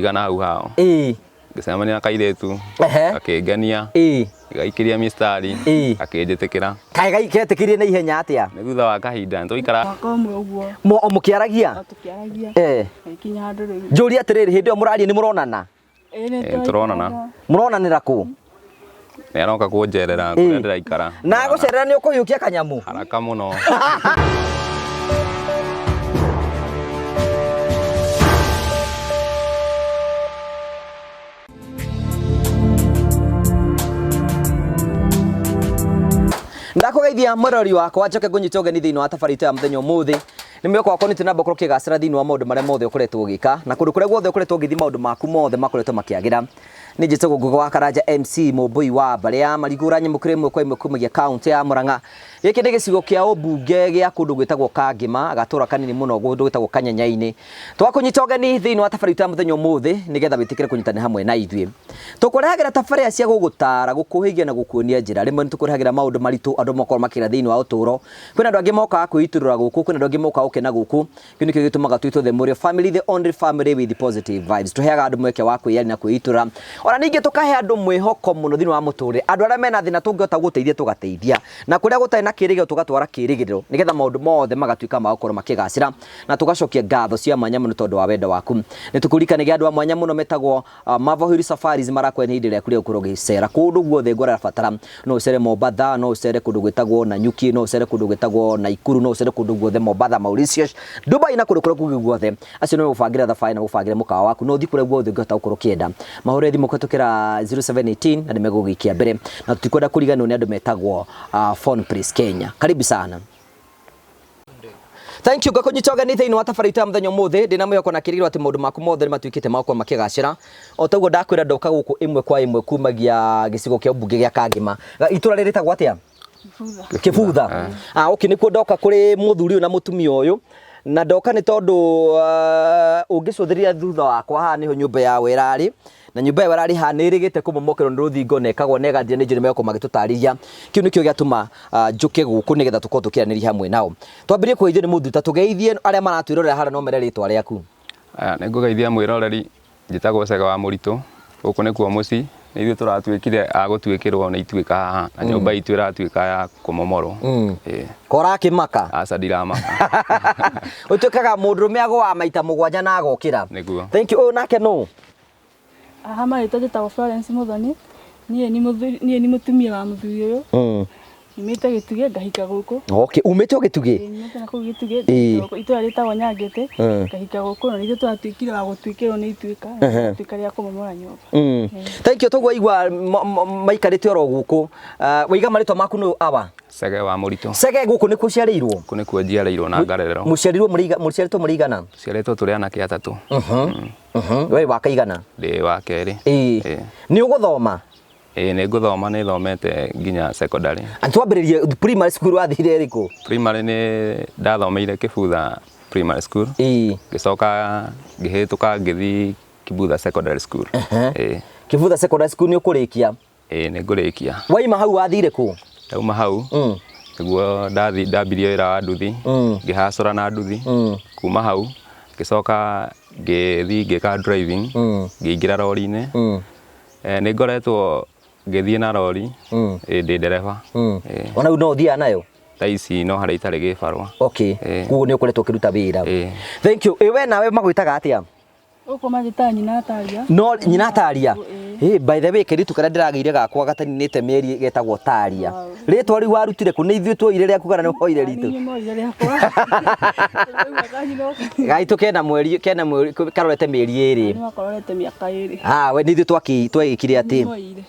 Igana hau hao. Ngĩcemania na kairĩtu. Gakĩngenia. Gĩgaikĩria mistari. Gakĩnjĩtĩkĩra. Kaĩ getĩkĩrie na ihenya atĩa? Nĩ thutha wa kahinda nĩtwaikara. Mwaka ũmwe ũguo. O mũkĩaragia? O tũkĩaragia. Gĩkinya handũ rĩu. Njũrie atĩrĩrĩ, hĩndĩ ĩyo mũraria nĩ mũronana? Ĩĩ nĩ tũronana. Mũronanĩra kũ? Nĩ aroka kũnjerera kũrĩa ndĩraikara. Na agũcerera nĩ ũkũhiũkia kanyamũ? Haraka mũno. Ndakũgeithia mwĩrori wakwa njoke ngũnyite ũgeni thĩinĩ wa tabarĩra itũ ya mũthenya ũmũthĩ. Nĩ mwĩhoko wakwa nĩ namba ũkorwo ũkĩgacĩra thĩinĩ wa maũndũ marĩa mothe ũkoretwo ũgĩka na kũndũ kũrĩa guothe ũkoretwo ũgĩthiĩ maũndũ maku mothe makoretwo makĩagĩra. Nĩ njĩtagwo Ngũgĩ wa Karanja MC Mũmbũi wa mbarĩ ya Marigũ ũranyamũkĩra ĩmwe kwa ĩmwe kumagia kaũntĩ ya Murang'a. Gĩkĩ nĩ gĩcigo kĩa ũmbunge gĩa kũndũ gwĩtagwo Kangĩma, gatũra kanini mũno kũndũ gwĩtagwo Kanyenyainĩ. Twakũnyita ũgeni thĩinĩ wa tabarĩra itũ ya mũthenya ũmũthĩ nĩgetha wĩtĩkĩre kũnyitanĩra hamwe na ithuĩ. Tũkũrehagĩra tabarĩra cia gũgũtara, gũkũhĩgia na gũkuonia njĩra. Rĩmwe nĩ tũkũrehagĩra maũndũ maritũ andũ makoragwo makĩgera thĩinĩ wa ũtũũro. Kwĩna andũ angĩ mokaga kwĩitũrũra gũkũ, kwĩna andũ angĩ mokaga gũkena gũkũ. Kĩu nĩkĩo gĩtũmaga twĩtwo The Mũrĩo Family, the only family with positive vibes. Tũheaga andũ mweke wa kwĩyaria na kwĩitũrũra. Ona ningĩ tũkahe andũ mwĩhoko mũno thĩinĩ wa mũtũrĩre. Andũ arĩa mena thĩna tũngĩhota gũteithia tũgateithia. Na kũrĩa gũtarĩ na kĩrĩgĩrĩro tũgatwara kĩrĩgĩrĩro nĩgetha maũndũ mothe magatuĩka ma gũkorwo makĩgacĩra. Na tũgacokia ngatho cia mwanya mũno tondũ wa wendo waku. Nĩ tũkũririkanagia andũ a mwanya mũno metagwo Marvel Hill Safaris marakwenda ihinda rĩaku rĩa gũkorwo ũgĩcera kũndũ guothe ũrabatara. No ũcere Mombatha, no ũcere kũndũ gwĩtagwo Nanyuki, no ũcere kũndũ gwĩtagwo Naikuru, no ũcere kũndũ guothe Mombatha, Mauritius, Dubai na kũndũ kũrĩa kũngĩ guothe. Acio nĩo megũbangĩra thabarĩ na magũbangĩre mũkawa waku na ũthiĩ kũrĩa guothe ũngĩhota gũkorwo ũkĩenda. Mahũrĩre thimũ kũhĩtũkĩra 0718 na nĩmegũgũikia mbere. Na tũtikwenda kũriganĩrwo nĩ andũ metagwo Phone Place Kenya. Karibu sana. Thank you ngakũnyita ũgeni thĩinĩ wa tabarĩra itũ ya mũthenya ũmũthĩ. Ndĩna mwĩhoko na kĩrĩgĩrĩro atĩ maũndũ maku mothe nĩ matuĩkĩte ma gũkorwo makĩgacĩra. O ta ũguo ndakwĩra ndoka gũkũ ĩmwe kwa ĩmwe kumagia gĩcigo kĩa ũmbunge gĩa Kangĩma. Itũra rĩrĩ rĩtagwo atĩa? Kĩbutha. Ah, okay, nĩkuo ndoka kũrĩ mũthuri ũyũ na mũtumia ũyũ. Na ndoka nĩ tondũ ũngĩcũthĩrĩria thutha wakwa haha nĩho nyũmba yao ĩrarĩ. Na nyũmba ĩyo ĩrarĩ haha nĩ ĩrĩgĩte kũmomokerwo nĩ rũthingo na ĩkagwa na ĩgathira nĩ njũĩ nĩ megũkorwo magĩtũtarĩria. Kĩu nĩkĩo gĩatũma njũke gũkũ nĩgetha tũkorwo tũkĩaranĩria hamwe nao. Twambĩrĩrie kũgeithio nĩ mũthuri, ta tũgeithie arĩa maratwĩrorera harĩa no mere rĩtwa rĩaku. Aya, nĩ ngũgeithia mwĩroreri, njĩtagwo Cege wa Mũritũ, gũkũ nĩkuo mũciĩ, nĩ ithuĩ tũratuĩkire a gũtuĩkĩrwo nĩ ituĩka haha, na nyũmba itũ ĩratuĩka ya kũmomorwo. Ĩĩ. Ko ũrakĩmaka? Aca ndiramaka. Ũtuĩkaga mũndũrũme agũaga maita mũgwanja na agokĩra. Nĩguo. Thank you. Ũyũ nake nũ? Haha marĩtwa njĩtagwo Florence Muthoni, niĩ nĩ mũthuri, niĩ nĩ mũtumia wa mũthuri ũyũ. Nyumĩte Gĩtugĩ ngahika gũkũ. Okay, umĩte o Gĩtugĩ? Ĩĩ, nyumĩte na kũu Gĩtugĩ ngahika gũkũ, itũra rĩtagwo Nyangĩtĩ, ngahika gũkũ na nĩ ithuĩ tũratuĩkire wa gũtuĩkĩrwo nĩ ituĩka, ituĩka rĩa kũmomora nyũmba. Thank you, toguo waigua maikarĩte oro gũkũ. Waiga marĩtwa maku nũ awa? Cege wa Mũritũ. Cege gũkũ nĩkuo ũciarĩirwo? Gũkũ nĩkuo njiarĩirwo na ngarererwo. Mũciarirwo mũrĩ mũciarĩtwo mũrĩ igana? Tũciarĩtwo tũrĩ anake atatũ. We wa kaigana? Ndĩ wa kerĩ. Ĩĩ. Nĩ ũgũthoma? Ĩĩ nĩ ngũthoma, nĩ thomete nginya secondary. Twambĩrĩrie primary school wathire ĩrĩkũ? Primary nĩ ndathomeire Kĩbutha primary school. Ngĩcoka ngĩhĩtũka ngĩthiĩ Kibutha secondary school. Ĩĩ. Kibutha secondary school nĩ ũkũrĩkia? Ĩĩ nĩ ngũrĩkia. Waima hau wathire kũ? Ndauma hau nĩguo ndathi ndambirie wĩra wa nduthi, ngĩhacũra na nduthi. Kuma hau ngĩcoka ngĩthiĩ ngĩka driving, ngĩingĩra rori-inĩ. Nĩ ngoretwo ngĩthiĩ na rori, ĩĩ ndĩ ndereba. Ona rĩu no ũthiaga nayo? Thaa ici no harĩa itarĩ gĩbarũa. Okay. Koguo nĩ ũkoretwo ũkĩruta wĩra. Thank you. Ĩ we nawe magwĩtaga atĩa? Gũkũ manjĩtaga nyina Taria. No nyina Taria. Hey, by the way, kairĩtu karĩa ndĩragĩire gakwa gataninĩte mĩeri getagwo Taria. Rĩtwa rĩu warutire kũ? Nĩ ithuĩ tuoire rĩaku kana nĩ woire ritũ? Nĩ moire rĩakwa. Gaitũ kena mweri kena mweri karorete mĩeri ĩrĩ. Nĩ wakororete mĩaka ĩrĩ. Ah, we nĩ ithuĩ twakĩ twagĩkire atĩ.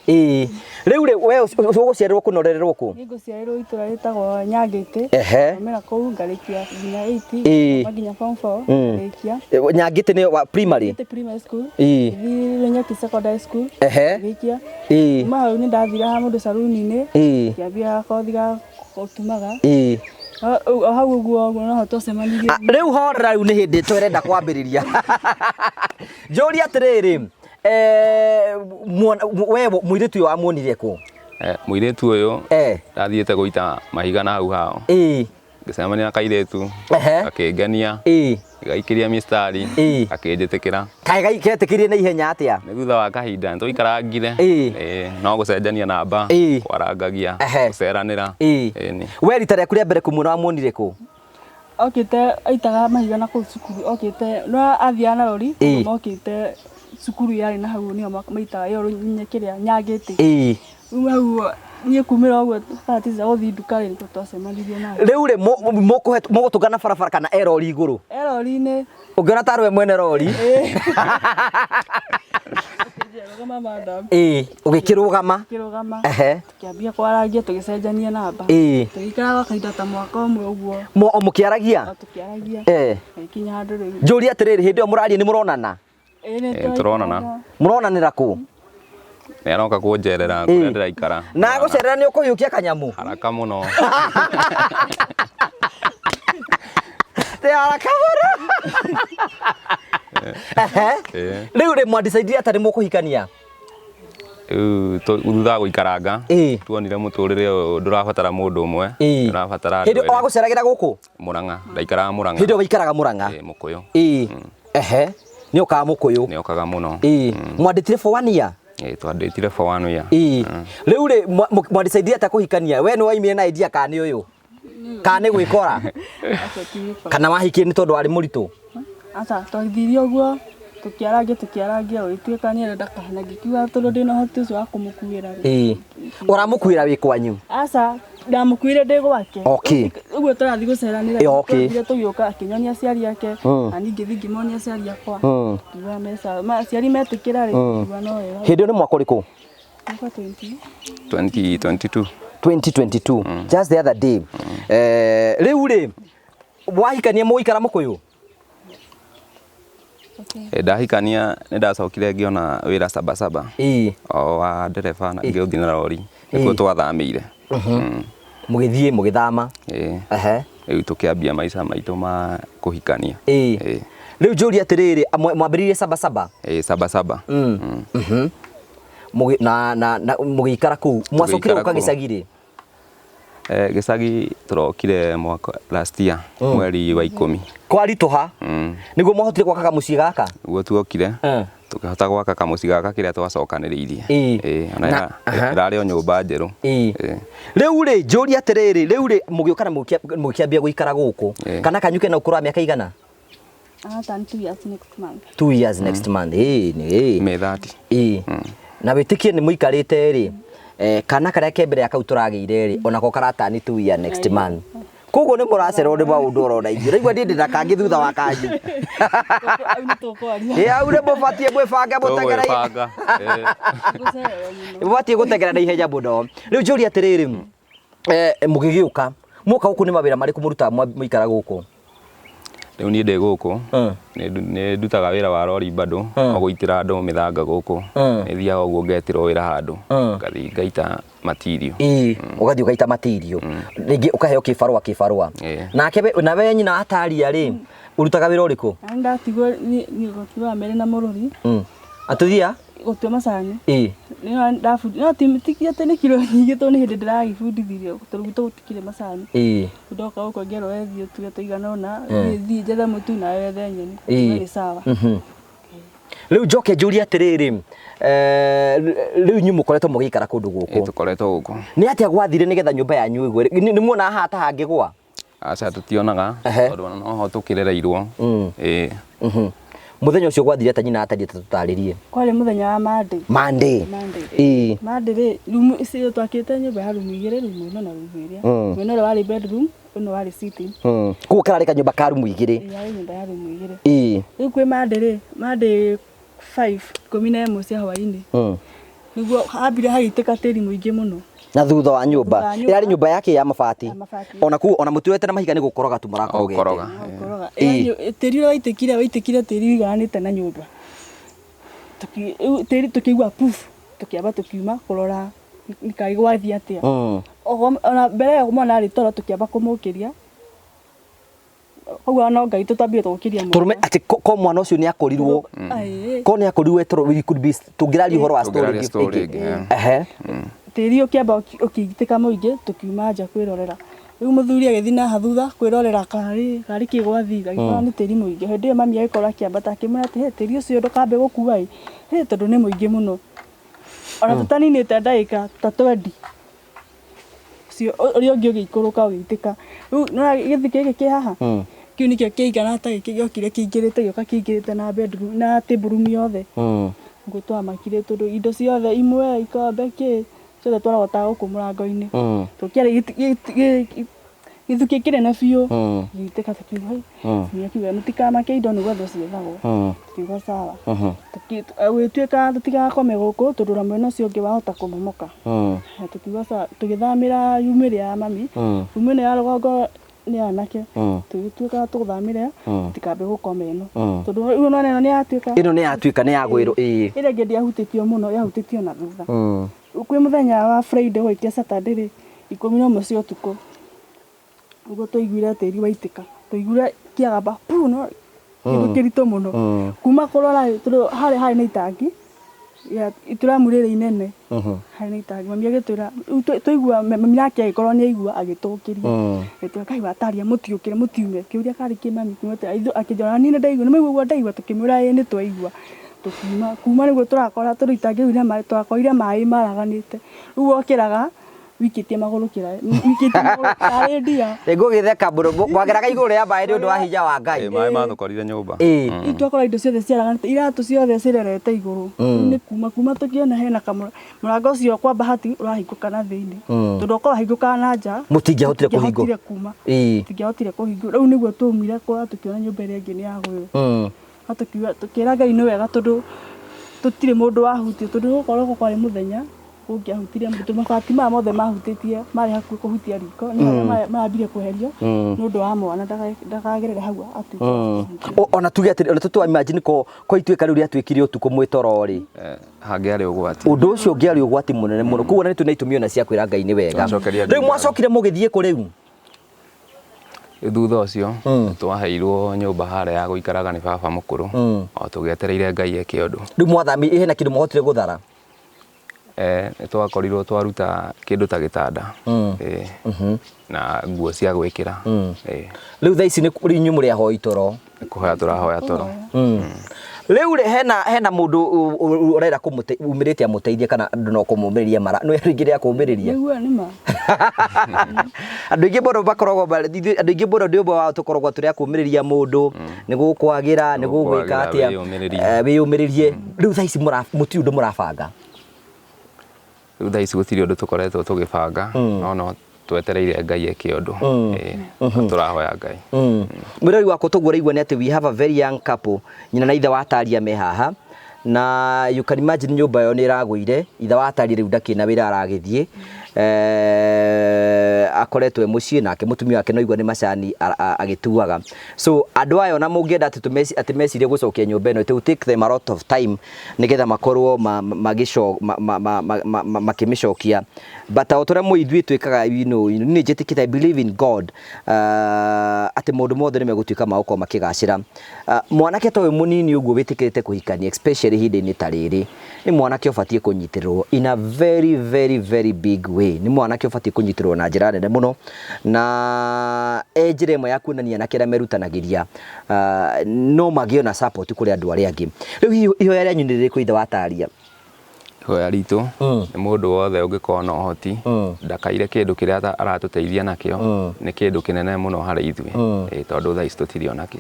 Ĩĩ. Rĩu rĩ we ũgũciarĩrwo kũ na ũrererwo kũ? Niĩ ngũciarĩrwo itũra rĩtagwo Nyangĩtĩ. Ehe. Thomera kũu ngarĩkia nginya 8. Ĩĩ. Thoma nginya form 4 ngarĩkia. Nyangĩtĩ nĩ wa primary? Nyangĩtĩ primary school. Ĩĩ. Ngĩthiĩ Lenyaki secondary school. Ehe. Ngĩrĩkia. Ĩĩ. Kuma hau nĩ ndathire ha mũndũ caruni-inĩ. Ĩĩ. Ngĩambia kothi ga gũtumaga. Ĩĩ. O hau ũguo ũguo noho twacemanirie. Rĩu horera rĩu nĩ hĩndĩ tũrenda kwambĩrĩria. Njũrie atĩrĩrĩ, we mũirĩtu ũyũ wamuonire kũ? Mũirĩtu ũyũ ndathiĩte gũita mahiga na hau hao. Ngĩcemania na kairĩtu. Ehe. Gakĩngenia. Ĩĩ. Gĩgaikĩria mistari. Ĩĩ. Gakĩnjĩtĩkĩra. Kaĩ getĩkĩrie na ihenya atĩa? Nĩ thutha wa kahinda nĩ tũikarangire. Ĩĩ. Ĩĩ, no gũcenjania namba. Ĩĩ. Kwarangagia. Ehe. Gũceranĩra. Ĩĩ. Ĩĩ. We rita rĩaku rĩa mbere kũmuona wamuonire kũ? Okĩte aitaga mahiga na kũu cukuru, okĩte no athiaga na rori, Ĩĩ. mokĩte cukuru yarĩ na hau nĩyo maitaga ĩyo kĩrĩa Nyangĩtĩ. Ĩĩ. Rĩu hau niĩ kumĩra ũguo thaa tisa gũthiĩ nduka rĩ, nĩkuo twacemanirie nake. Rĩu rĩ, mũgũtũngana barabara kana e rori igũrũ? E rori-inĩ. Ũngĩona tarĩ we mwene rori. Rũgama madam. Ĩĩ, ũgĩkĩrũgama. Kĩrũgama. Ehe. Tũkĩambia kwarangia tũgĩcenjania namba. Ĩĩ. Tũgĩikara gwa kahinda ta mwaka ũmwe ũguo. O mũkĩaragia? O tũkĩaragia. Eh. Gĩkinya handũ rĩu. Njũrie atĩrĩrĩ, hĩndĩ ĩyo mũraria nĩ mũronana? Ĩĩ, nĩ Ĩĩ, tũronana. Mũronanĩra kũ? Nĩ aroka kũnjerera kũrĩa ndĩraikara. Na gũcerera nĩ ũkũhiũkia kanyamũ? Haraka mũno. Tĩ haraka mũno. Ehe. Ĩĩ. Rĩu rĩ, mwandicaidire atĩ nĩ mũkũhikania? Rĩu thutha wa gũikaranga Ĩĩ. tuonire mũtũrĩre ũyũ ndũrabatara mũndũ ũmwe, Ĩĩ. ũrabatara andũ Hĩndĩ erĩ. wagũceragĩra gũkũ? Mũrang'a, ndaikaraga Mũrang'a. Hĩndĩ ĩyo waikaraga Mũrang'a? Ĩĩ, Mũkũyũ. Ĩĩ. Ehe. Nĩ ũkaga Mũkũyũ? Nĩ okaga mũno. Ĩĩ. Mwandĩtire for 1 year? Ĩĩ, twandĩtire for 1 year. Ĩĩ. Rĩu rĩ, mwandĩcaidire atĩa kũhikania? We nĩ waimire na idea kana nĩ ũyũ? Kana nĩ gwĩkora? Kana wahikie nĩ tondũ warĩ mũritũ? Aca, twathire ũguo tũkĩarangia tũkĩarangia ũgĩtuĩka nĩ arenda kahana, ngĩkiuga tondũ ndĩna ũhoti ũcio wa kũmũkuĩra rĩ. Ĩĩ. Ũramũkuĩra wĩ kwanyu? Aca, ndamũkuire ndĩ gwake. Okay. Ũguo tũrathiĩ gũceranĩra. Ĩĩ, okay. Twathire tũgĩũka akĩnyonia aciari ake, na niĩ ngĩthiĩ ngĩmonia aciari akwa. Ngiuga mesa, aciari metĩkĩra rĩ, ngiuga no wega. Hĩndĩ ĩyo nĩ mwaka ũrĩkũ? Mwaka 20. 2022. 2022. Just the other day. Rĩu rĩ, wahikania mũgũikara Mũkũyũ? Okay. Ndahikania nĩ ndacokire ngĩona wĩra Sabasaba. Ĩĩ. O wa ndereba na ngĩũthiĩ na rori. Nĩkuo twathamĩire. Mũgĩthiĩ mũgĩthama. Ĩĩ. Ehe. Rĩu tũkĩambia maica maitũ ma kũhikania. Ĩĩ. Ĩĩ. Rĩu njũrie atĩrĩrĩ, mwambĩrĩirie Sabasaba? Ĩĩ, Sabasaba. Na mũgĩikara kũu. Mwacokire Tũgĩikara gũka kũu. gĩcagi rĩ? Gĩcagi tũrokire mwaka last year, mweri wa 10. Kwaritũha? Nĩguo mwahotire gwaka kamũciĩ gaka? Nĩguo tuokire. Tũkĩhota gwaka kamũciĩ gaka kĩrĩa twacokanĩrĩirie. Ĩĩ. Ĩĩ, ona Aha. ĩrarĩ o nyũmba njerũ. Ĩĩ. Ĩĩ. Rĩu rĩ, njũrie atĩrĩrĩ, rĩu rĩ, mũgĩũka na mũgĩkĩambia gũikara gũkũ. Ĩĩ. Kana kanyu kena ũkũrũ wa mĩaka igana? Turn 2 years next month. 2 years next month. Ĩĩ, nĩ ĩĩ. May 30. Ĩĩ. Na wĩtĩkie nĩ mũikarĩte rĩ, kana karĩa ke mbere ya kau tũragĩire rĩ, onako karatani 2 year next month. Koguo nĩ mũracererwo nĩ maũndũ oro na ithuĩ. Raigua niĩ ndĩna kangĩ thutha wa kanyu. Au nĩ tũkwaria. Ĩ, hau nĩ mũbatiĩ mwĩbange mũteng'ere. Tũgwĩbanga. Ĩĩ. Gũcererwo mũno. Mũbatiĩ gũteng'era na ihenya mũno. Rĩu njũrie atĩrĩrĩ, mũgĩgĩũka, mwoka gũkũ nĩ mawĩra marĩkũ mũrutaga mũikara gũkũ? Rĩu niĩ ndĩ gũkũ, nĩ ndutaga wĩra wa rori bado, o gũitĩra andũ mĩthanga gũkũ. Nĩ thiaga ũguo ngetĩrwo wĩra handũ, ngathiĩ ngaita material. Ĩĩ, ũgathiĩ ũgaita material. Rĩngĩ ũkaheo kĩbarũa kĩbarũa. Ĩĩ. Nake na we nyina ataria rĩ, ũrutaga wĩra ũrĩkũ? Na nĩ ndatigwo nĩ gũtua mere na mũrũri. Atũthia? Gũtua macani. Ĩĩ. No ti atĩ nĩ kiro nyingĩ tondũ nĩ hĩndĩ ndĩragĩbundithirio, tondũ gwitũ gũtikĩrĩ macani. Ĩĩ. Ndoka gũkũ ngerwo wethiĩ ũtue tũigana ũna, thiĩ njethe mũtu nawe wethe nyeni. Ĩĩ. Nĩ sawa. Rĩu njoke njũrie atĩrĩrĩ, rĩu inyuĩ mũkoretwo mũgĩikara kũndũ Ĩĩ, gũkũ. tũkoretwo gũkũ. Nĩ atĩa gwathire nĩgetha nyũmba yanyu ĩgwe? Nĩ muonaga haha ta hangĩgwa? Aca, tũtionaga, Ehe. tondũ ona noho tũkĩrereirwo. Ĩĩ. Mũthenya ũcio gwathire atĩa nyina atariĩ ta tũtarĩrie? Kwarĩ mũthenya wa Monday. Monday. Monday. Ĩĩ. Monday rĩ, rumu ici twakĩte nyũmba ya rumu igĩrĩ, rumu ĩno na rumu ĩrĩa. Mwena ũrĩa warĩ bedroom, ũno warĩ sitting. Koguo kararĩ kanyũmba ka rumu igĩrĩ. Ĩĩ, yarĩ nyũmba ya rumu igĩrĩ. Ĩĩ. Rĩu kwĩ Monday rĩ, Monday 5, 11 cia hwaĩ-inĩ. Nĩguo hambire hagĩitĩka tĩri mũingĩ mũno. Na thutha wa nyũmba. Thutha wa nyũmba. Ĩrarĩ nyũmba yake ya mabati. Ya mabati. Ona kuo ona mũtiroete na mahiga nĩ gũkoroga tu marakorogete. Gũkoroga. Gũkoroga. Ĩĩ. Yaani tĩri ũrĩa waitĩkire tĩri ũigananĩte na nyũmba. Rĩu tĩri tũkĩigua poof, tũkĩamba tũkiuma kũrora nĩ kaĩ gwathiĩ atĩa. Ona mbere ĩyo mwana arĩ toro tũkĩamba kũmũkĩria. Koguo no Ngai tũtambire tũgũkĩria mwana. Tũrũme atĩ ko mwana ũcio nĩ akorirwo. Aĩ. Ko nĩ akorirwo toro we could be tũngĩraria ũhoro wa story Tũngĩraria story ĩngĩ. ĩngĩ, Ehe. Tĩri ũkĩamba ũkĩitĩka mũingĩ tũkiuma nja kwĩrorera. Rĩu mũthuri agĩthiĩ na haha thutha kwĩrorera karĩ kĩ gwathira, agĩkora nĩ tĩri mũingĩ. Hĩndĩ ĩyo mami agĩkorwo akĩambata akĩmwĩra atĩ "Hĩ, tĩri ũcio ndũkambe gũkua ĩ, hĩ tondũ nĩ mũingĩ mũno." Ona tũtaninĩte ndagĩka ta 20 ũcio ũrĩa ũngĩ ũgĩikũrũka ũgĩitĩka. Rĩu nĩwona gĩthukĩ gĩkĩ kĩ haha, kĩu nĩkĩo kĩigana ta gĩkĩ gĩokire kĩingĩrĩte gĩũka kĩingĩrĩte na bedroom na table room yothe. Nĩguo twamakire tondũ indo ciothe imwe, ikombe kĩ, ciothe twarogotaga gũkũ mũrango-inĩ. Tũkĩarĩ gĩthukĩ kĩnene biũ, gĩgĩitĩka tũkiuga hĩ, mami akiuga mũtikamake indo nĩ gwethwo ciethagwo. Tũkiuga sawa. Gũgĩtuĩka tũtigakome gũkũ tondũ ona mwena ũcio ũngĩ wahota kũmomoka. Tũkiuga sawa, tũgĩthamĩra room ĩrĩa ya mami, room ĩno ya rũgongo nĩ anake, tũgĩtuĩka tũthamĩre tũtikambe gũkoma ĩno. Tondũ rĩu nĩwona ĩno nĩ yatuĩka Ĩno nĩ yatuĩka nĩ yagwĩrwo ĩĩ. Ĩrĩa ĩngĩ ndĩahutĩtio mũno, yahutĩtio na thutha. Kwĩ mũthenya wa Friday gwaikia Saturday rĩ, 11 cia ũtukũ, nĩguo twaiguire tĩri waitĩka. Twaiguire kĩagamba pu no kĩndũ kĩritũ mũno. Kuma kũrora ĩ, tondũ harĩa harĩ na itangi, ituramu rĩrĩ inene, harĩ na itangi. Mami agĩtwĩra, rĩu twaigua mami nake agĩkorwo nĩ aigua agĩtũkĩria. Agĩtwĩra kai wataria mũtiũkĩre mũtiume. Kĩũria karĩ kĩ mami akĩnjĩra niĩ nĩ ndaigua, nĩ mwaigua ũguo ndaigua? Tũkĩmwĩra ĩĩ nĩ twaigua. Tũkiuma, kuma nĩguo tũrakora tondũ itangi rĩu rĩa maĩ, twakorire maĩ maraganĩte. Rĩu wokĩraga wikĩtie magũrũ kĩraĩ, wikĩtie magũrũ tarĩ ndia. Ngũgĩtheka mũno mwageraga igũrũ rĩa maĩ nĩ ũndũ wa hinya wa Ngai. Maĩ matũkorire nyũmba. Rĩu twakora indo ciothe ciaraganĩte, iratũ ciothe cirerete igũrũ. Rĩu nĩ kuma kuma tũkĩona hena mũrango ũcio kwa bahati ũrahingũka na thĩinĩ. Tondũ okorwo wahingũkaga na nja, Mũtingĩahotire kũhingũra. tũtingĩahotire kuma. Tũtingĩahotire kũhingũra. Rĩu nĩguo twaumire kũrora tũkĩona nyũmba ĩrĩa ĩngĩ nĩ yagũĩrwo. No tũkiuga tũkĩra Ngai nĩ wega tondũ tũtirĩ mũndũ wahutio tondũ gũkorwo gũkũ kwarĩ mũthenya kũngĩahutirie mũndũ mabati maya mothe mahutĩtie marĩ hakuhĩ kũhutia riko nĩ harĩa marambire kweherio nĩ ũndũ wa mwana ndakagerere hau atuĩke wa kũhutio. Ona tuge atĩrĩ, ona tũtwa imagine ko ituĩka rĩu rĩatuĩkire ũtukũ mwĩ toro rĩ. Hangĩarĩ ũgwati. Ũndũ ũcio ũngĩarĩ ũgwati mũnene mũno. Koguo na nĩ twĩna itũmi ona cia kwĩra Ngai nĩ wega. Twacokeria Ngai Rĩu mwacokire mũgĩthiĩ kũ rĩu? Thutha ũcio twaheirwo nyũmba harĩa ya gũikaraga nĩ baba mũkũrũ, o tũgĩetereire Ngai eke ũndũ. Rĩu mwathami hena kĩndũ mwahotire gũthara? Nĩ twakorirwo twaruta kĩndũ ta gĩtanda, na nguo cia gwĩkĩra. Rĩu thaa ici nĩ inyuĩ mũrĩ ahoi toro? Nĩ kũhoya tũrahoya toro. Rĩu rĩ hena mũndũ ũrenda umĩrĩte amũteithie kana andũ no kũmũmĩrĩria mara nĩ rĩngĩ rĩa kũmĩrĩria? Nĩguo nĩ ma. Andũ aingĩ mũno makoragwo andũ aingĩ mũno nĩ ũmwe wao tũkoragwo tũrĩ a kũmĩrĩria mũndũ, nĩ gũkwagĩra, nĩ gũgwĩka atĩa, wĩyũmĩrĩrie. Rĩu thaa ici mũtirĩ ũndũ mũrabanga? Rĩu thaa ici gũtirĩ ũndũ tũkoretwo tũgĩbanga, no twetereire Ngai eke ũndũ. Tũrahoya Ngai. Mwĩrori wakwa toguo ũraigua nĩ atĩ we have a very young couple, nyina na ithe wa Taria me haha, na you can imagine nyũmba ĩyo nĩ ĩragũire, ithe wa Taria rĩu ndakĩrĩ na wĩra aragĩthiĩ, akoretwo e mũciĩ nake mũtumia wake no igua nĩ macani agĩtuaga. So andũ aya ona mũngĩenda atĩ mecirie gũcokia nyũmba ĩno, it will take them a lot of time nĩgetha makorwo makĩmĩcokia. But o ta ũrĩa mũĩ ithuĩ twĩkaga, you know, niĩ njĩtĩkĩte, I believe in God, atĩ maũndũ mothe nĩ megũtuĩka ma gũkorwo makĩgacĩra. Mwanake ta ũyũ mũnini ũguo wĩtĩkĩrĩte kũhikania especially ihinda-inĩ ta rĩrĩ, nĩ mwanake ũbatiĩ kũnyitĩrĩrwo in a very very very big way. Nĩ mwanake ũbatiĩ kũnyitĩrĩrwo na njĩra nene mũno, na e njĩra ĩmwe ya kuonania anake arĩa merutanagĩria no magĩe na support kũrĩ andũ arĩa angĩ. Rĩu hihi ihoya rĩanyu nĩ rĩrĩkũ ithe wa Taria? Ihoya ritũ nĩ mũndũ wothe ũngĩkorwo na ũhoti ndakaire kĩndũ kĩrĩa aratũteithia nakĩo, nĩ kĩndũ kĩnene mũno harĩ ithuĩ, tondũ thaa ici tũtirĩ ona kĩ.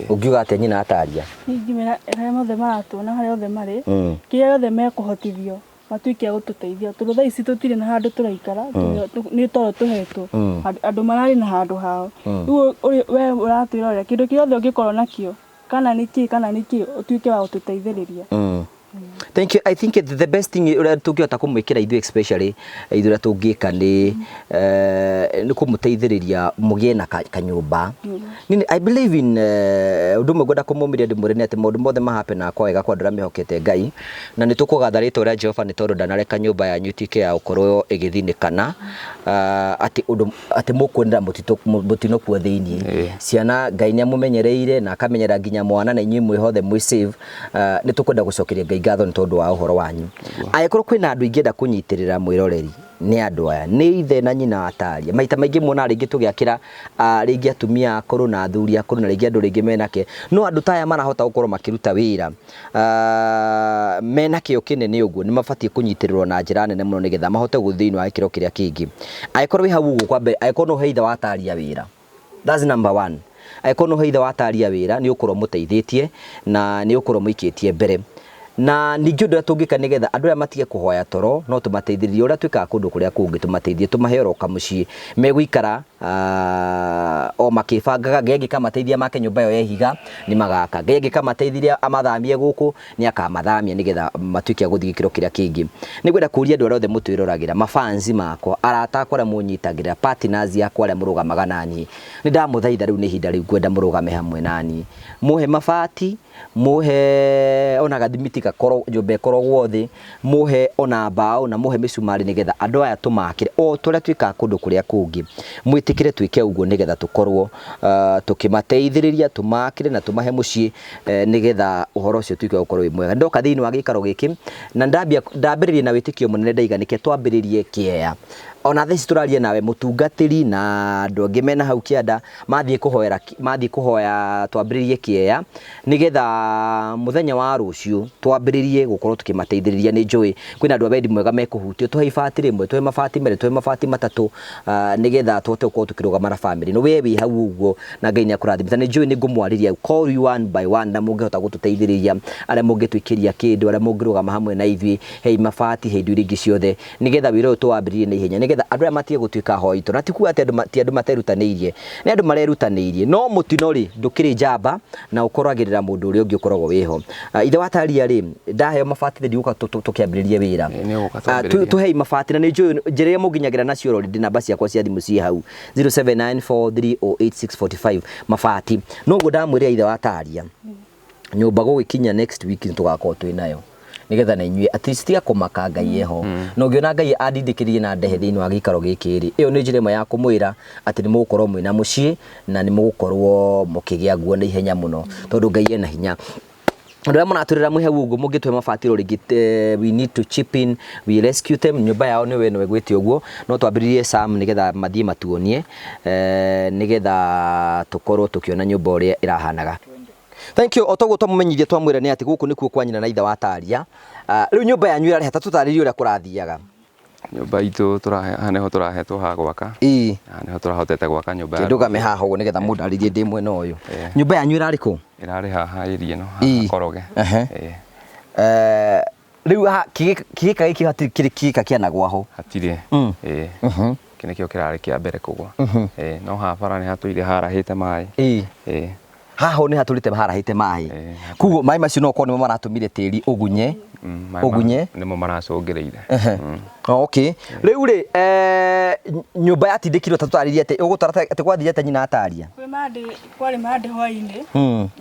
Ũngiuga atĩa nyina Ataria? Niĩ ingĩmera arĩa mothe maratuona harĩa othe marĩ, kĩrĩa gĩothe mekũhotithio matuĩke a gũtũteithia, tondũ thaa ici tũtirĩ na handũ tũraikara, nĩ toro tũhetwo, andũ mararĩ na handũ hao. Rĩu we ũratwĩrorera kĩndũ kĩothe ũngĩkorwo nakĩo, kana nĩ kĩ kana nĩ kĩ, ũtuĩke wa gũtũteithĩrĩria. Thank you. I think the best thing ũrĩa tũngĩhota kũmwĩkĩra ithuĩ especially ithuĩ ũrĩa tũngĩka nĩ nĩ kũmũteithĩrĩria mũgĩe na kanyũmba. Nini, I believe in ũndũ ũmwe ngwenda kũmũmĩria ndĩmwĩre nĩ atĩ maũndũ mothe ma happen kwa wega kwa andũ arĩa mehokete Ngai, na nĩ tũkũgatha rĩtwa rĩa Jehova nĩ tondũ ndanareka nyũmba yanyu ĩtuĩke ya gũkorwo ĩgĩthinĩkana, atĩ ũndũ atĩ mũkuonera mũtino kuo thĩinĩ. Ciana Ngai nĩ amũmenyereire na akamenyera nginya mwana na inyuĩ mwĩ hothe mwĩ safe. Nĩ tũkwenda gũcokeria Ngai ngatho nĩ tondũ wa ũhoro wanyu. Angĩkorwo kwĩna andũ ingĩenda kũnyitĩrĩra mwĩroreri, Nĩ andũ aya nĩ ithe na nyina wa Taria. Maita maingĩ muonaga rĩngĩ tũgĩakĩra rĩngĩ atumia akũrũ na athuri akũrũ na rĩngĩ andũ rĩngĩ menake, no andũ ta aya marahota gũkorwo makĩruta wĩra mena kĩo kĩnene ũguo, nĩ mabatiĩ kũnyitĩrĩrwo na njĩra nene mũno nĩgetha mahote gũthiĩ thĩinĩ wa gĩkĩro kĩrĩa kĩngĩ. Angĩkorwo wĩ hau ũguo kwa mbere, angĩkorwo no ũhe ithe wa Taria wĩra, that's number one. Angĩkorwo no ũhe ithe wa Taria wĩra, nĩ ũgũkorwo ũmũteithĩtie na nĩ ũgũkorwo ũmũikĩtie mbere. Na ningĩ ũndũ ũrĩa tũngĩka nĩgetha andũ aya matige kũhoya toro, no tũmateithĩrĩrie ũrĩa twĩkaga kũndũ kũrĩa kũngĩ, tũmateithie tũmahe oro kamũciĩ megũikara o makĩbangaga. Ngai angĩkamateithia make nyũmba ĩyo ya ihiga, nĩ magaka. Ngai angĩkamateithia amathamie gũkũ, nĩ akamathamia nĩgetha matuĩke a gũthiĩ gĩkĩro kĩrĩa kĩngĩ. Nĩ ngwenda kũria andũ arĩa othe mũtwĩroragĩra, mafansi makwa, arata akwa arĩa mũnyitagĩrĩra, partners akwa arĩa mũrũgamaga naniĩ, nĩ ndamũthaitha rĩu nĩ ihinda rĩu ngwenda mũrũgame hamwe naniĩ. Mũhe mabati, mũhe ona gathimiti gakorwo nyũmba ĩkorogwo thĩ, mũhe ona mbaũ na mũhe mĩcumarĩ nĩgetha andũ aya tũmakĩre o ta ũrĩa twĩkaga kũndũ kũrĩa kũngĩ. Mwĩtĩkĩre twĩke ũguo nĩgetha tũkorwo tũkĩmateithĩrĩria, tũmakĩre na tũmahe mũciĩ nĩgetha ũhoro ũcio ũtuĩke wa gũkorwo wĩ mwega. Ndoka thĩinĩ wa gĩikaro gĩkĩ na ndambĩrĩria na wĩtĩkio mũnene ndaiga nĩke twambĩrĩrie kĩea. Ona thaa ici tũraria nawe mũtungatĩri na andũ angĩ mena hau kĩanda mathiĩ kũhoera mathiĩ kũhoya twambĩrĩrie kĩea nĩgetha mũthenya wa rũciũ twambĩrĩrie gũkorwo tũkĩmateithĩrĩria. Nĩ njũĩ kwĩna andũ a wendi mwega mekũhutio, tũhe ibati rĩmwe, tũhe mabati merĩ, tũhe mabati matatũ, nĩgetha tũhote gũkorwo tũkĩrũgama na famĩlĩ. No we wĩ hau ũguo na Ngai nĩ akũrathimĩte. Nĩ njũĩ nĩ ngũmwarĩria, call you one by one, na mũngĩhota gũtũteithĩrĩria, arĩa mũngĩtwĩkĩria kĩndũ, arĩa mũngĩrũgama hamwe na ithuĩ, hei mabati, hei indo iria ingĩ ciothe, nĩgetha wĩra ũyũ tũwambĩrĩrie na ihenya, nĩgetha andũ aya matige gũtuĩka ahoi toro. Na ti kuga atĩ andũ ti andũ materutanĩirie, nĩ andũ marerutanĩirie, no mũtino rĩ ndũkĩrĩ njamba na ũkoragĩrĩra mũndũ ũrĩa ũngĩ ũkoragwo wĩho. Ithe wa Taria rĩ, ndaheo mabati rĩ, ndigũka tũkĩambĩrĩrie wĩra. Nĩ ũgũka twambĩrĩrie. Tũhei mabati na nĩ njũĩ njĩra ĩrĩa mũnginyagĩra nacio already, namba ciakwa cia thimũ ciĩ hau 0794308645 mabati. Noguo ndamwĩrĩra ithe wa Taria, nyũmba gũgĩkinya next week nĩ tũgakorwo twĩ nayo nĩgetha na inyuĩ at least tiga kũmaka, Ngai eho. Na ũngĩona Ngai andindĩkĩrĩrie na ndehe thĩinĩ wa gĩikaro gĩkĩ rĩ, ĩyo nĩ njĩra ĩmwe ya kũmwĩra atĩ nĩ mũgũkorwo mwĩna mũciĩ na nĩ mũgũkorwo mũkĩgĩa nguo na ihenya mũno, tondũ Ngai ena hinya. Andũ arĩa mũratũrĩra mwĩ hau ũguo, mũngĩtũhe mabati o rĩngĩ, we need to chip in, we rescue them. Nyũmba yao nĩwe ĩno ĩgwĩte ũguo, no twambĩrĩrie Sam nĩgetha mathiĩ matuonie, nĩgetha tũkorwo tũkĩona nyũmba ũrĩa ĩrahanaga. Thank you. O toguo twamũmenyithia twamwĩra nĩ atĩ gũkũ nĩkuo kwa nyina na ithe wa Taria. Rĩu nyũmba yanyu ĩrarĩ ha? Ta tũtarĩrie ũrĩa kũrathiaga. Nyũmba itũ tũrahe haha nĩho tũrahetwo ha gwaka. Haha nĩho tũrahotete gwaka nyũmba ya Ndũgame haha ũguo nĩgetha mũndarĩrie ndĩ mwena ũyũ. Nyũmba yanyu ĩrarĩ kũ? Ĩrarĩ haha area ĩno, haha Koroge. Rĩu haha kĩgĩka gĩkĩ hatirĩ kĩrĩ kĩgĩka kĩanagwa ho. Hatirĩ. Ĩĩ. Kĩ nĩkĩo kĩrarĩ kĩa mbere kũgwa. Ĩĩ, no haha bara nĩ hatũire harahĩte maĩ. Ĩĩ. Haha nĩ hatũrĩte harahĩte maĩ. Koguo maĩ macio no ũkorwo nĩmo maratũmire tĩri ũgunye. Ũgunye. Nĩmo maracũngĩrĩire. Okay. Rĩu rĩ, nyũmba yatindĩkirwo, ta tũtarĩrie atĩ ũgũtara atĩ gwathire atĩa nyina ataria? Kwĩ Monday, kwarĩ Monday hwainĩ.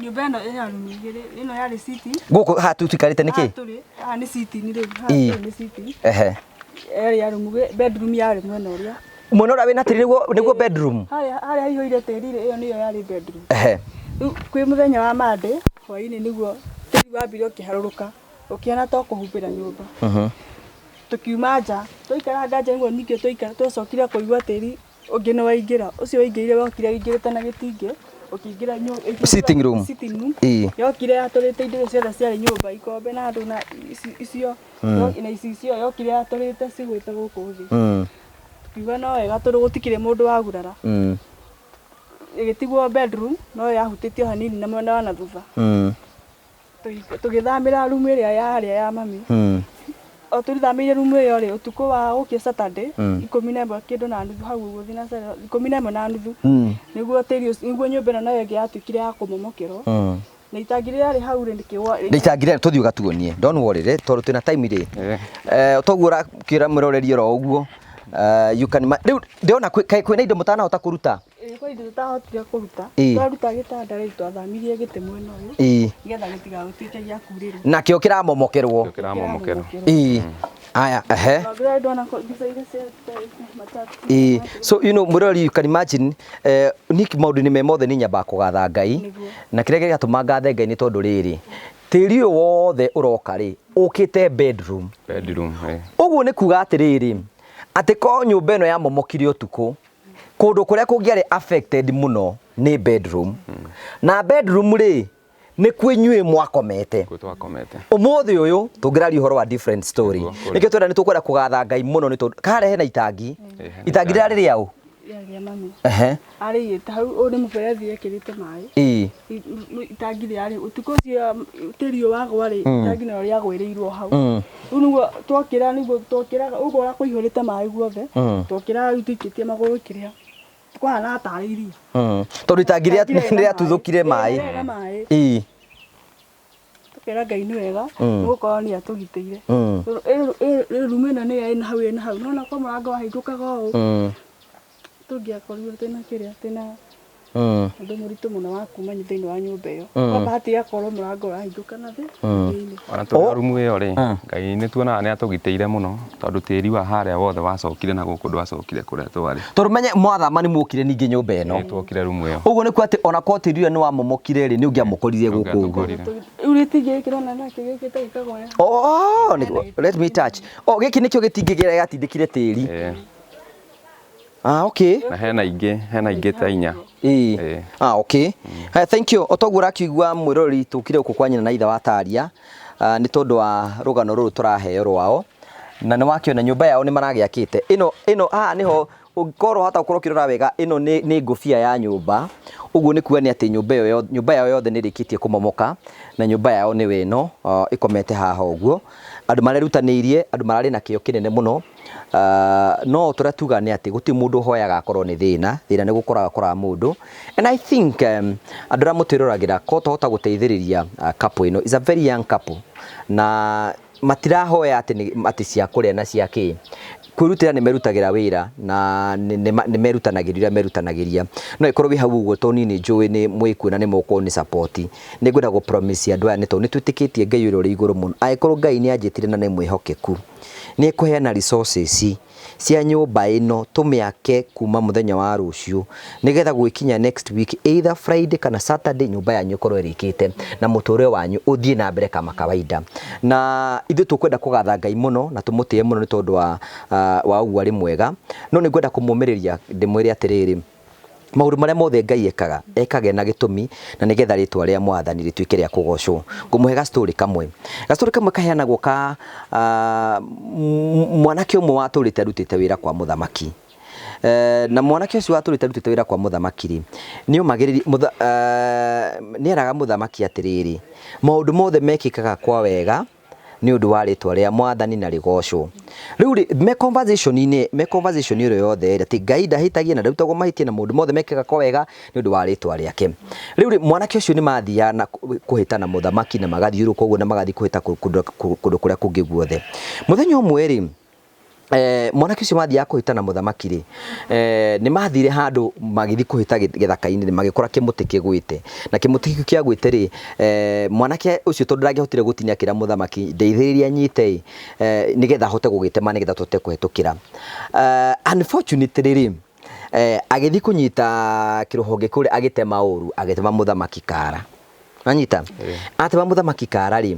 Nyũmba ĩno ĩna rumu igĩrĩ, ĩno yarĩ sitting. Gũkũ haha tũikarĩte nĩkĩ? Haha tũrĩ, haha nĩ sitting rĩu, haha tũrĩ nĩ sitting. Yarĩ ya rumu, bedroom yarĩ mwena ũrĩa. Mwena ũrĩa wĩna tĩri nĩguo bedroom? Harĩa haihũire tĩri rĩ, ĩyo nĩyo yarĩ bedroom. Rĩu kwĩ mũthenya wa Monday hwainĩ nĩguo tĩri wambire ũkĩharũrũka, ũkĩhana ta ũkũhumbĩra nyũmba. Tũkiuma nja, twaikaranga nja nĩguo ningĩ twaikara twacokire kũigua tĩri ũngĩ nĩ waingĩra, ũcio waingĩrire wokire ũingĩrĩte na gĩtingĩ, ũkĩingĩra Sitting room. Sitting room. Yokire yatũrĩte indo icio ciothe ciarĩ nyũmba, ikombe na andũ na icio na icicio, yokire yatũrĩte cigwĩte gũkũ thĩ. Tukiuga no wega tondũ gũtikĩrĩ mũndũ wagurara. Ĩgĩtigwo bedroom no yahutĩtio hanini na mwena wa na thutha. Tũgĩthamĩra rumu ĩrĩa ya harĩa ya mami. O tũthamĩire rumu ĩyo rĩ, ũtukũ wa gũkĩa Saturday 11 kĩndũ na nuthu hau ũguo thinacara 11:30, nĩguo tĩri ũcio, nĩguo nyũmba ĩno nayo ĩngĩ yatuĩkire ya kũmomokerwo. Na itangi rĩrĩa rĩarĩ hau rĩ, rĩkĩgwa. Na itangi rĩrĩa tũthiĩ ũgatuonie. Don't worry rĩ, tondũ twĩna time rĩ. Toguo ũrakĩra mwĩroreri oro ũguo. You can rĩu ndĩrona kwĩna indo mũtanahota kũruta. Ĩĩ, kwĩ indo tũtahotire kũruta. Twaruta gĩtanda rĩu twathamirie gĩtĩ mwena ũyũ. Nĩgetha gĩtigagĩtuĩke gĩa kurĩrwo. Nakĩo kĩramomokerwo. Nakĩo kĩramomokerwo. Aya, ehe. Na ndĩrona ndona mbica iria cia matatu. So you know, mwĩroreri, you can imagine, niĩ maũndũ-inĩ me mothe nĩ nyambaga kũgatha Ngai. Na kĩrĩa gĩgatũma ngathe Ngai nĩ tondũ rĩrĩ, tĩri ũyũ wothe ũroka rĩ, ũkĩte bedroom. Bedroom, ĩĩ. Ũguo nĩ kuga atĩrĩrĩ, Atĩ ko nyũmba ĩno yamomokire ũtukũ, kũndũ kũrĩa kũngĩarĩ affected mũno nĩ bedroom. Na bedroom rĩ, nĩ kwĩ inyuĩ mwakomete. Kuo twakomete. Ũmũthĩ ũyũ tũngĩraria ũhoro wa different story. Nĩguo, kũrĩ. Nĩkĩo twenda nĩ tũkwenda kũgatha Ngai mũno nĩ tondũ karĩa hena itangi. Ĩ, hena Itangi rĩrarĩ rĩaũ? Rĩarĩ rĩa mami. Ehe. Arĩigĩte hau, ũyũ nĩ mũberethi ekĩrĩte maĩ. Ĩĩ. Itangi rĩarĩ ũtukũ ũcio tĩri ũyũ wagwa rĩ, itangi narĩo rĩagwĩrĩirwo hau. Rĩu nĩguo twokĩra, nĩguo twokĩraga ũguo ũrĩa kũihũrĩte maĩ guothe, twokĩraga rĩu tũikĩtie magũrũ kĩrĩa kwahanaga tarĩ iria. Tondũ itangi Itangi rĩarĩ na nĩrĩatuthũkire maĩ. maĩ. Rĩarĩ na maĩ. Ĩĩ. Tũkera Ngai nĩ wega, nĩ gũkorwo nĩ atũgitĩire. Rĩu rumu ĩno nĩyo ĩna hau ĩna hau, nĩwona ko mũrango wahingũkaga ũũ, tũngĩakorirwo twĩna kĩrĩa, twĩna ũndũ mũritũ mũno wa kuma thĩinĩ wa nyũmba ĩyo. Kwa bahati ĩgakorwo mũrango ũrahingũka na thĩ thĩinĩ. Ona tũrĩ rumu ĩyo rĩ, Ngai nĩ tuonaga nĩ atũgitĩire mũno tondũ tĩri wa harĩa wothe wacokire na gũkũ ndwacokire kũrĩa twarĩ. Tondũ menye mwathama nĩ muokire ningĩ nyũmba ĩno. Nĩ tuokire rumu ĩyo. Ũguo nĩ kuga atĩ ona korwo tĩri ũrĩa nĩ wamomokire rĩ, nĩ ũngĩamũkorire gũkũ ũguo. Ũngĩatũkorire. Rĩu gĩtingĩ gĩkĩ ũrona nakĩo gĩũkĩte gĩkagoya. Oh, let me touch. Oh, gĩkĩ nĩkĩo gĩtingĩ kĩrĩa gĩatindĩkire tĩri. Ĩĩ. Ah, okay. Na hena ingĩ ta inya. Ĩĩ. Ĩĩ. Ah, okay. Thank you. O toguo ũrakĩigua mwĩroreri tũkire gũkũ kwa nyina na ithe wa Taria, nĩ tondũ wa rũgano rũrũ tũraheo rwao. Na nĩ wakĩona nyũmba yao nĩ maragĩakĩte. Ĩno haha nĩho ũngĩkorwo hata ũkorwo ũkĩrora wega, ĩno nĩ ngũbia ya nyũmba. Ũguo nĩ kuga nĩ atĩ nyũmba ĩyo nyũmba yao yothe nĩ ĩrĩkĩtie kũmomoka na nyũmba yao nĩyo ĩno ĩkomete haha ũguo. Andũ marerutanĩirie, andũ mararĩ na kĩo kĩnene mũno. No tũrĩa tuga nĩ atĩ gũtirĩ mũndũ ũhoyaga akorwo nĩ thĩna, thĩna nĩ gũkoraga ũkoraga mũndũ. And I think andũ arĩa mũtwĩroragĩra ko twahota gũteithĩrĩria couple ĩno, is a very young couple na matirahoya atĩ nĩ atĩ cia kũrĩa na cia kĩ, kwĩrutĩra nĩ merutagĩra wĩra na nĩ merutanagĩria ũrĩa merutanagĩria. No ĩkorwo wĩ hau ũguo tondũ niĩ nĩ njũĩ nĩ mwĩkuona nĩ mũgũkorwo nĩ support. Nĩ ngwenda gũ promise andũ aya nĩ tondũ nĩ twĩtĩkĩtie Ngai ũrĩa ũrĩ igũrũ mũno, angĩkorwo Ngai nĩ anjĩtire na nĩ mwĩhokeku, nĩ ekũheana resources cia nyũmba ĩno tũmĩake kuma mũthenya wa rũciũ nĩgetha gwĩkinya next week either Friday kana Saturday nyũmba yanyu ĩkorwo ĩrĩkĩte na mũtũrĩre wanyu ũthiĩ na mbere kama kawaida. Na ithuĩ tũkwenda kũgatha Ngai mũno na tũmũtĩe mũno nĩ tondũ wa ũguo arĩ mwega, no nĩ ngwenda kũmũmĩrĩria ndĩmwĩre atĩrĩrĩ, maũndũ marĩa mothe Ngai ekaga ekage na gĩtũmi na nĩgetha rĩtwa rĩa Mwathani rĩtuĩke rĩa kũgocwo. Ngũmũhe gastori kamwe, gastori kamwe kaheanagwo ka mwanake ũmwe watũrĩte arutĩte wĩra kwa mũthamaki. Na mwanake ũcio watũrĩte arutĩte wĩra kwa mũthamaki rĩ, nĩ omagĩrĩria nĩ eraga mũthamaki atĩrĩrĩ, maũndũ mothe mekĩkaga kwa wega nĩ ũndũ wa rĩtwa rĩa Mwathani na rĩgocwo. Rĩu rĩ, me conversation-inĩ, me conversation ĩyo yothe rĩ, atĩ Ngai ndahĩtagia na ndarutagwo mahĩtia na maũndũ mothe mekĩkaga kwa wega nĩ ũndũ wa rĩtwa rĩake. Rĩu rĩ, mwanake ũcio nĩ mathiaga na kũhĩta na mũthamaki na magathiũrũrũka ũguo na magathiĩ kũhĩta kũndũ kũrĩa kũngĩ guothe. Mũthenya ũmwe rĩ, mwanake ũcio mathiaga kũhĩta na mũthamaki rĩ, nĩ mathire handũ magĩthiĩ kũhĩta gĩthaka-inĩ, magĩkora kĩmũtĩ kĩgwĩte. Na kĩmũtĩ kĩu kĩagwĩte rĩ, mwanake ũcio tondũ ndangĩahotire gũtinia akĩra mũthamaki ndeithĩrĩria nyite ĩ, nĩgetha ahote gũgĩtema nĩgetha tũhote kũhĩtũkĩra. Unfortunately rĩ, agĩthiĩ kũnyita kĩrũhonge kũrĩa agĩtema ũru, agĩtema mũthamaki kara. Nanyita? Atema mũthamaki kara rĩ,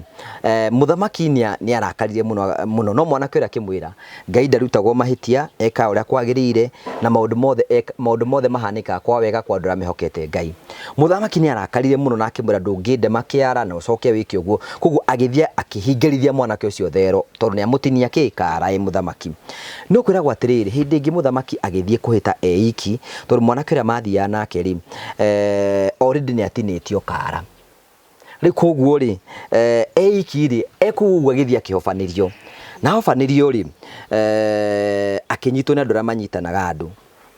mũthamaki nĩ arakarire mũno mũno, no mwanake ũrĩa akĩmwĩra Ngai ndarutagwo mahĩtia, ekaga ũrĩa kwagĩrĩire na maũndũ mothe mahanĩkaga kwa wega kwa andũ arĩa mehokete Ngai. Mũthamaki nĩ arakarire mũno na akĩmwĩra ndũngĩndema kĩara na ũcoke wĩke ũguo. Koguo agĩthiĩ akĩhingĩrithia mwanake ũcio thero tondũ nĩ amũtinia kĩ kara ĩ mũthamaki. No kwĩragwo atĩrĩrĩ, hĩndĩ ĩngĩ mũthamaki agĩthiĩ kũhĩta e iki tondũ mwanake ũrĩa mathiaga nake rĩ, already nĩ atinĩtio kara. Rĩu koguo rĩ, e iki rĩ, ekũu ũguo agĩthiĩ akĩhobanĩrio. Na ahobanĩrio rĩ, akĩnyitwo nĩ andũ arĩa manyitanaga andũ.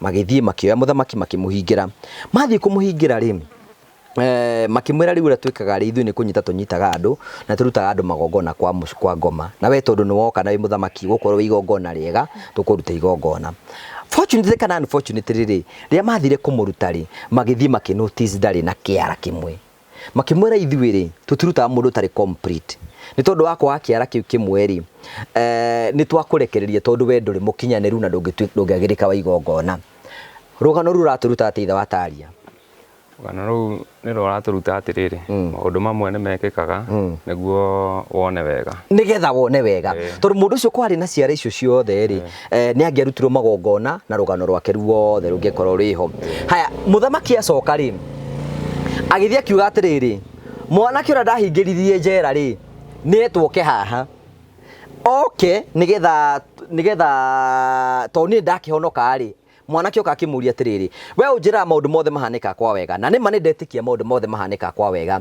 Magĩthiĩ makĩoya mũthamaki makĩmũhingĩra. Mathiĩ kũmũhingĩra rĩ, makĩmwĩra rĩu ũrĩa twĩkaga rĩ, ithuĩ nĩ kũnyita tũnyitaga andũ na tũrutaga andũ magongona kwa ngoma. Na we tondũ nĩ woka na wĩ mũthamaki gũkorwo wĩ igongona rĩega, tũkũruta igongona. Fortunately kana unfortunately rĩ, rĩrĩa mathire kũmũruta rĩ, magĩthiĩ makĩ notice ndarĩ na kĩara kĩmwe. Makĩmwĩra ithuĩ rĩ, tũtirutaga mũndũ ũtarĩ complete. Nĩ tondũ wa kwaga kĩara kĩu kĩmwe rĩ, nĩ twakũrekereria tondũ we ndũrĩ mũkinyanĩru na ndũngĩagĩrĩka wa igongona. Rũgano rũu rũratũruta atĩ ithe wa Taria. Rũgano rũu nĩ rũratũruta atĩrĩrĩ, maũndũ mamwe nĩ mekĩkaga nĩguo wone wega. Nigetha wone wega, tondũ mũndũ ũcio kwarĩ na ciara icio ciothe rĩ, nĩ angĩarutirwo magongona na rũgano rwake ruothe rũngĩkorwo rwĩho. Haya, mũthamaki acoka rĩ, agĩthiĩ akiuga atĩrĩrĩ, mwanake ũrĩa ndahingĩririe njera rĩ, nĩ etwoke haha oke nigetha tondũ niĩ ndakĩhonoka rĩ. Mwanake oka akĩmũria atĩrĩrĩ, we ũnjĩraga maũndũ mothe mahanĩkaga kwa wega, na nĩma nĩ ndetĩkia maũndũ mothe mahanĩkaga kwa wega.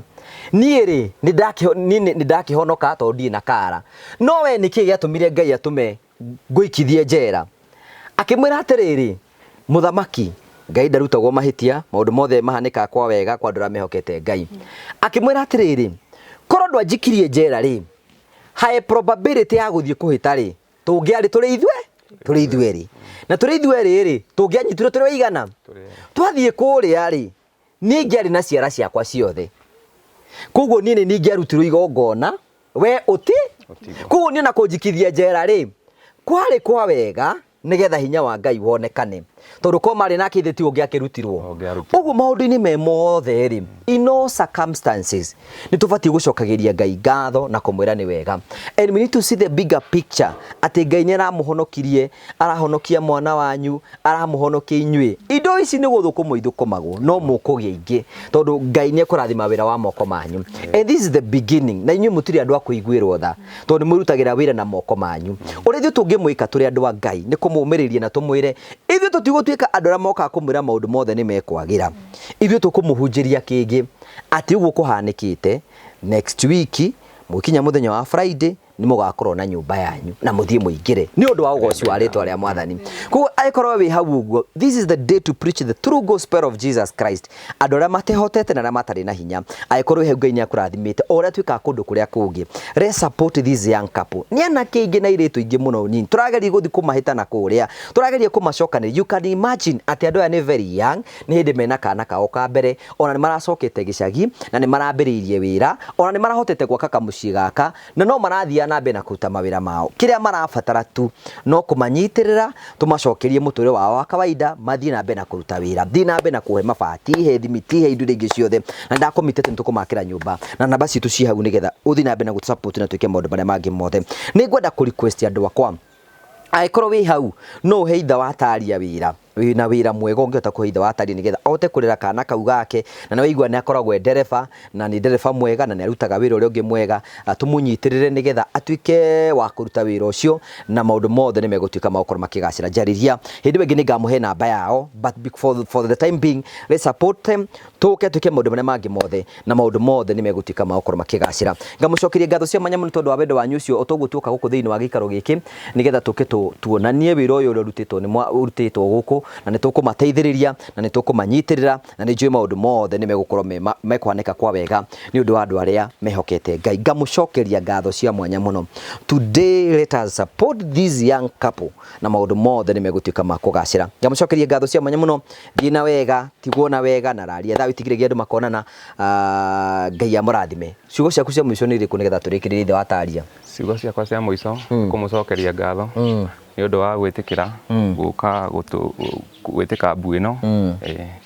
Niĩ rĩ, nĩ ndakĩhonoka tondũ ndirĩ na kara, no we nĩkĩ gĩatũmire Ngai atũme ngũikithie njera? Akĩmwĩra atĩrĩrĩ, mũthamaki, Ngai ndarutagwo mahĩtia, maũndũ mothe mahanĩkaga kwa wega kwa andũ arĩa mehokete Ngai. Akĩmwĩra atĩrĩrĩ, korwo ndwanjikirie njera rĩ, high probability ya gũthiĩ kũhĩta rĩ, tũngĩarĩ tũrĩ ithuĩ tũrĩ ithuerĩ, na tũrĩ ithuerĩ rĩ, tũngĩanyitirwo tũrĩ waigana. Twathiĩ kũrĩa rĩ, niĩ ingĩarĩ na ciara ciakwa ciothe, koguo niĩ nĩ ingĩarutirwo igongona, we ũti. Koguo niĩ na kũnjikithia njera rĩ, kwarĩ kwa wega nigetha hinya wa Ngai wonekane, tondũ ko marĩ nake ithe ti ũngĩakĩrutirwo. Ũguo maũndũ-inĩ me mothe rĩ, in all circumstances nĩ tũbatiĩ gũcokagĩria Ngai ngatho na kũmwĩra nĩ wega. And we need to see the bigger picture atĩ Ngai nĩ aramũhonokirie, arahonokia mwana wanyu, aramũhonokia inyuĩ. Indo ici nĩ gũthũkũmwo ithũkũmagwo, no mũkũgĩa ingĩ tondũ Ngai nĩ ekũrathima wĩra wa moko manyu. And this is the beginning. Na inyuĩ mũtirĩ andũ a kũiguĩrwo tha, tondũ nĩ mwĩrutagĩra wĩra na moko manyu. Ũrĩa ithuĩ tũngĩmwĩka tũrĩ andũ a Ngai nĩ kũmũmĩrĩria na tũmwĩre ithuĩ tũtigũtuĩka andũ arĩa mokaga kũmwĩra maũndũ mothe nĩ mekwagĩra. Ithuĩ tũkũmũhunjĩria kĩngĩ atĩ ũguo kũhanĩkĩte next week mũkinya mũthenya wa Friday nĩ mũgakorwo na nyũmba yanyu na mũthiĩ mũingĩre nĩ ũndũ wa ũgoci wa rĩtwa rĩa Mwathani. Koguo angĩkorwo wĩ hau ũguo, this is the day to preach the true gospel of Jesus Christ. Andũ arĩa matehotete na arĩa matarĩ na hinya, angĩkorwo wĩ hau Ngai nĩ akũrathimĩte o ũrĩa twĩkaga kũndũ kũrĩa kũngĩ, let's support this young couple. Nĩ anake aingĩ na airĩtu aingĩ mũno nini tũrageria gũthiĩ kũmahĩtana kũrĩa, tũrageria kũmacokanĩria. You can imagine atĩ andũ aya nĩ very young, nĩ hĩndĩ mena kana kao ka mbere, ona nĩ maracokete gĩcagi na nĩ marambĩrĩirie wĩra, ona nĩ marahotete gwaka kamũciĩ gaka, na no marathiaga na mbere na kũruta mawĩra mao. Kĩrĩa marabatara tu no kũmanyitĩrĩra, tũmacokerie mũtũrĩre wao wa kawaida, mathiĩ na mbere na kũruta wĩra, thiĩ na mbere na kũhe mabati, he thimiti, he indo iria ingĩ ciothe. Na ndakomite atĩ nĩ tũkũmakĩra nyũmba, na namba citũ ci hau nĩgetha ũthiĩ na mbere na gũtũ support na twĩke maũndũ marĩa mangĩ mothe. Nĩ ngwenda kũ request andũ akwa, angĩkorwo wĩ hau no ũhe ithe wa Taria wĩra, wĩna wĩra mwega ũngĩhota kũhe ithe wa Taria nĩgetha ahote kũrera kana kau gake, na nĩ waigua nĩ akoragwo e ndereba, na nĩ ndereba mwega, na nĩ arutaga wĩra ũrĩa ũngĩ mwega, tũmũnyitĩrĩre nĩgetha atuĩke wa kũruta wĩra ũcio, na maũndũ mothe nĩ megũtuĩka ma gũkorwo makĩgacĩra. Njarĩria hĩndĩ ĩyo ĩngĩ nĩ ngamũhe namba yao, but for the time being let's support them, tũke twĩke maũndũ marĩa mangĩ mothe, na maũndũ mothe nĩ megũtuĩka ma gũkorwo makĩgacĩra. Ngamũcokeria ngatho cia mwanya mũno tondũ wa wendo wanyu ũcio, o toguo tuoka gũkũ thĩinĩ wa gĩikaro gĩkĩ nĩgetha tũke tuonanie wĩra ũyũ ũrĩa ũrutĩtwo nĩ ũrutĩtwo gũkũ, na nĩ tũkũmateithĩrĩria na nĩ tũkũmanyitĩrĩra, na nĩ njũĩ maũndũ mothe nĩ megũkorwo mekũhanĩka kwa wega nĩ ũndũ wa andũ arĩa mehokete Ngai. Ngamũcokeria ngatho cia mwanya mũno. Today let us support this young couple, na maũndũ mothe nĩ megũtuĩka ma kũgacĩra. Ngamũcokeria ngatho cia mwanya mũno. Thiĩ na wega, tigwo na wega, na raria thayũ itigire andũ makonana. Ngai amũrathime. Ciugo ciaku cia mũico nĩ irĩkũ nĩgetha tũrĩkĩrĩrie ithe wa Taria? Ciugo ciakwa cia mũico, kũmũcokeria ngatho nĩ ũndũ wa gwĩtĩkĩra gũka gwĩtĩka mbu ĩno,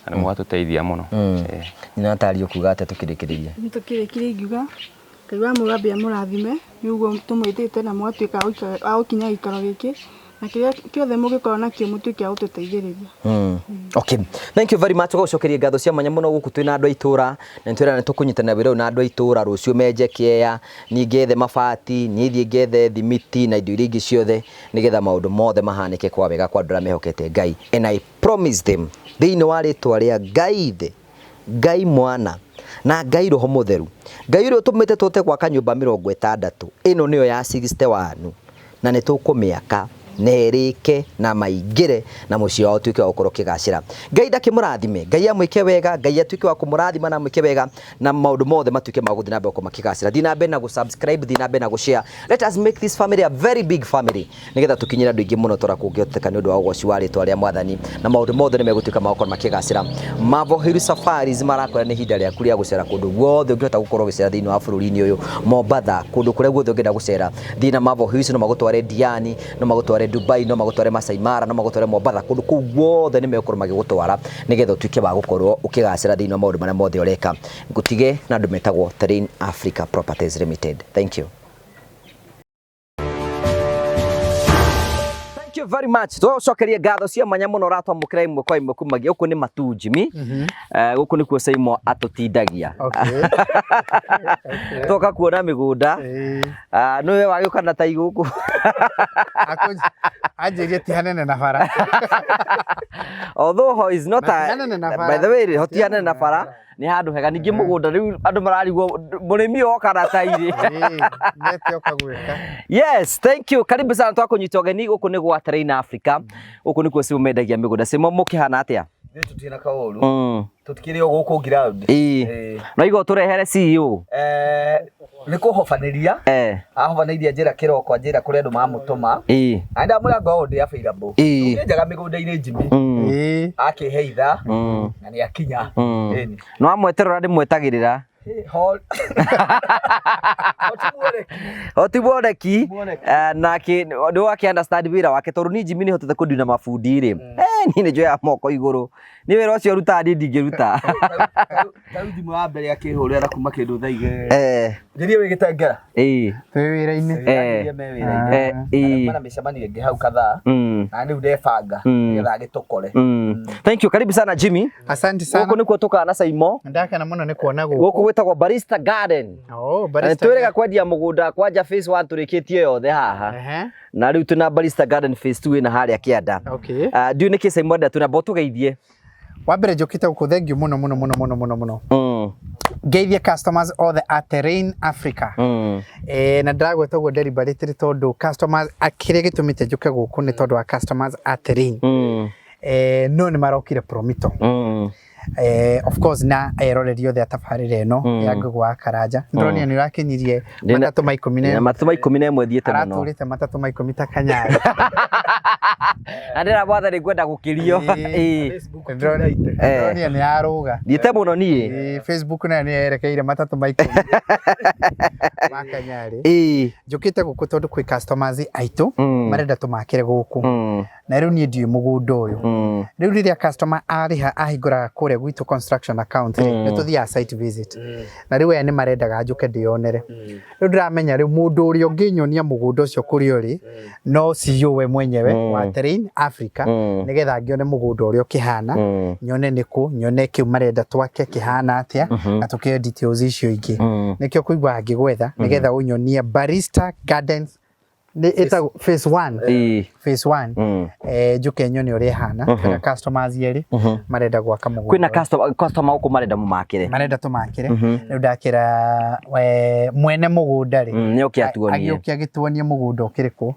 na nĩ mwatũteithia mũno. Nyina Taria, ũkuga atĩa tũkĩrĩkĩrĩria? Tũkĩrĩkĩria ingiuga Ngai wa Mũgambi amũrathime nĩ ũguo tũmwĩtĩte na mũgatuĩka a gũkinya gĩikaro gĩkĩ, na kĩrĩa kĩothe mũngĩkorwo nakĩo mũtuĩke a gũtũteithĩrĩria. Okay. Thank you very much. Tũgũcokeria ngatho cia mwanya mũno gũkũ twĩna andũ a itũra, na nĩtwĩrana nĩ tũkũnyitanĩra wĩra ũyũ na andũ a itũra. Rũciũ menje kĩeya, niĩ ngethe mabati, niĩ thiĩ ngethe thimiti na indo iria ingĩ ciothe, nĩgetha maũndũ mothe mahanĩke kwa wega kwa andũ arĩa mehokete Ngai. And I promise them thĩinĩ wa rĩtwa rĩa Ngai Ithe, Ngai Mwana na Ngai Roho Mũtheru, Ngai ũrĩa ũtũmĩte tũhote gwaka nyũmba 60, ĩno nĩyo ya 61, na nĩ tũkũmĩaka na ĩrĩke na maingĩre na mũciĩ wao ũtuĩke wa gũkorwo ũkĩgacĩra. Ngai ndakĩmũrathime, Ngai amwĩke wega, Ngai atuĩke wa kũmũrathima na amwĩke wega, na maũndũ mothe matuĩke ma gũthiĩ na mbere gũkorwo makĩgacĩra. Thiĩ na mbere na gũ-subscribe, thiĩ na mbere na gũ-share. Let us make this family a very big family nĩgetha tũkinyĩre andũ aingĩ mũno tũrĩa kũngĩhoteka nĩ ũndũ wa ũgoci wa rĩtwa rĩa Mwathani, na maũndũ mothe nĩ megũtuĩka ma gũkorwo makĩgacĩra. Marvel Hill Safaris marakwĩra nĩ ihinda rĩaku rĩa gũcera kũndũ guothe ũngĩhota gũkorwo ũgĩcera thĩinĩ wa bũrũri-inĩ ũyũ, Mombatha, kũndũ kũrĩa guothe ũngĩenda gũcera, thiĩ na Marvel Hills, no magũtware Diani, no magũtware Dubai, no magũtware Masai Mara, no magũtware Mombatha, kũndũ kũu guothe nĩ megũkorwo magĩgũtwara nĩgetha ũtuĩke wa gũkorwo ũkĩgacĩra thĩinĩ wa maũndũ marĩa mothe ũreka. Ngũtige na andũ metagwo Terrain Africa Properties Limited. Thank you. Thank you very much. Tũcokerie ngatho cia mwanya mũno ũratwamũkĩra ĩmwe kwa ĩmwe kumagia gũkũ nĩ Matuu Jimmy. Gũkũ nĩkuo Saimo atũtindagia. Okay. Toka kuona mĩgũnda. Ah, nĩwe wagĩũka na tai gũkũ. Anjĩrie ti hanene na bara. Although ho is not Na a ti hanene na bara. By the way, ho ti hanene na bara nĩ handũ hega. Ningĩ mũgũnda rĩu andũ mararigwo mũrĩmi oka na tairĩ. Nete oka gwĩka. Yes, thank you. Karibu sana twakũnyita ũgeni gũkũ nĩ gwa Terrain Africa. Gũkũ nĩkuo Simo mendagia mĩgũnda. Simo mũkĩhana atĩa? Ithuĩ tũtirĩ na kaũru. Tũtikĩrĩ o gũkũ ground. Ĩĩ. No igo tũrehere CEO. Nĩ kũhobanĩria. Ahobanĩirie njĩra kĩroko anjĩra kũrĩ andũ mamũtũma. Na ndamwĩra ngoragwo ndĩ available. Njenjaga mĩgũnda-inĩ Jimmy. Akĩhe ithaa na nĩ akinya. Ĩni. No amweterera ndĩmwetagĩrĩra. Hoti mwoneki nake nĩ wake understand wĩra wake tondũ niĩ Jimmy nĩ hotete kũndina mabundi rĩ. Niĩ nĩ njoyaga moko igũrũ. Nĩ wĩra ũcio rutaga niĩ ndingĩruta. Tarĩu thimũ ya mbere akĩhũrĩra na kuma kĩndũ thaa igĩrĩ. Njĩrie wĩ Gĩtengera. Ĩĩ. Twĩ wĩra-inĩ. Njĩrie me wĩra-inĩ. Ĩĩ. Na mĩcemanio ĩngĩ hau kadhaa. Na rĩu ndebanga nĩgetha agĩtũkore. Thank you. Karibu sana Jimmy. Asante sana. Gũkũ nĩkuo tũkaga na Saimo. Ndakena mũno nĩ kuona gũkũ. Gũkũ gwĩtagwo Barista Garden. Oh, Barista. Twĩrĩga kwendia mũgũnda kwanja phase 1 tũrĩkĩtie yothe haha. Na rĩu twĩna Barista Garden phase 2 ĩna harĩa kĩanda. Okay. Ndiũĩ nĩkĩ Saimo enda twĩna mbo tũgeithie. Wa mbere njũkĩte gũkũ thank you mũno mũno mũno mũno mũno mũno. Ngeithie customers othe a Terrain Africa. Na ndĩragweta ũguo deliberately tondũ customers kĩrĩa gĩtũmĩte njũke gũkũ nĩ tondũ wa customers a Terrain. No nĩ marokire Promito. Of course na eroreri othe a tabarĩra ĩno ya Ngũgũ wa Karanja. Ndĩronire nĩ ũrakinyirie matatũ ma ikũmi na ĩmwe. Matatũ ma ikũmi na ĩmwe thiĩte mũno. Aratũrĩte matatũ ma ikũmi ta Kanyarĩ. Na ndĩra mwathani ngwenda gũkĩrio. Ndĩronire nĩ yarũga. Thiĩte mũno niĩ. Facebook nayo nĩ yerekeire matatũ ma ikũmi ma Kanyarĩ. Njũkĩte gũkũ tondũ kwĩ customers aitũ marenda tũmakĩre gũkũ. Na rĩu niĩ ndiũĩ mũgũnda ũyũ. Rĩu rĩrĩa customer arĩha ahingũraga kũrĩa gwitũ construction account rĩ, nĩ tũthiaga site visit. Na rĩu aya nĩ marendaga njũke ndĩyonere. Rĩu ndĩramenya rĩu mũndũ ũrĩa ũngĩnyonia mũgũnda ũcio kũrĩa ũrĩ no CEO we mwenyewe wa Terrain Africa nĩgetha ngĩone mũgũnda ũrĩa ũkĩhana, nyone nĩkũ, nyone kĩu marenda twake kĩhana atĩa na tũkĩoe details icio ingĩ. Nĩkĩo kũigua ngĩgwetha nĩgetha ũnyonie Barista Gardens nĩ ĩtagwo phase 1. Phase 1. Njũke nyone ũrĩa ĩhana. Kwĩna customers erĩ marenda gwaka mũgũnda. Kwĩna customer gũkũ marenda mũmakĩre. Marenda tũmakĩre. Rĩu ndakĩra mwene mũgũnda rĩ. Nĩ oke atuonie. Agĩũke agĩtuonie mũgũnda ũkĩrĩ kũ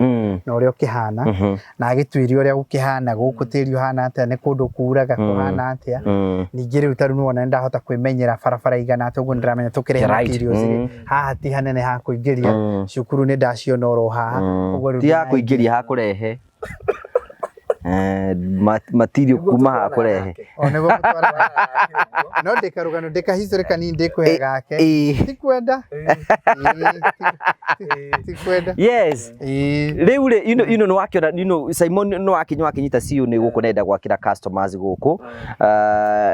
na ũrĩa ũkĩhana na agĩtuĩrie ũrĩa gũkĩhana gũkũ tĩri ũhana atĩa nĩ kũndũ kuraga kũhana atĩa. Ningĩ rĩu tarĩu nĩwona nĩndahota kwĩmenyera barabara igana atĩa ũguo nĩndĩramenya tũkĩrehe materials rĩ haha ti hanene ha kũingĩria cukuru nĩ ndaciona oro haha. Ũguo rĩu Ti ha kũingĩria ha kũrehe. Material kuma ha kũrehe. O nĩguo gũtwara. No ndĩkarũgano ndĩkahistory kanini ndĩkũhe gake. Ti kwenda. Ti kwenda. Yes. Rĩu rĩ ino nĩ wakĩona ino Simon nĩ wakinya wakinyita CEO nĩ gũkũ nenda gwakĩra customers gũkũ.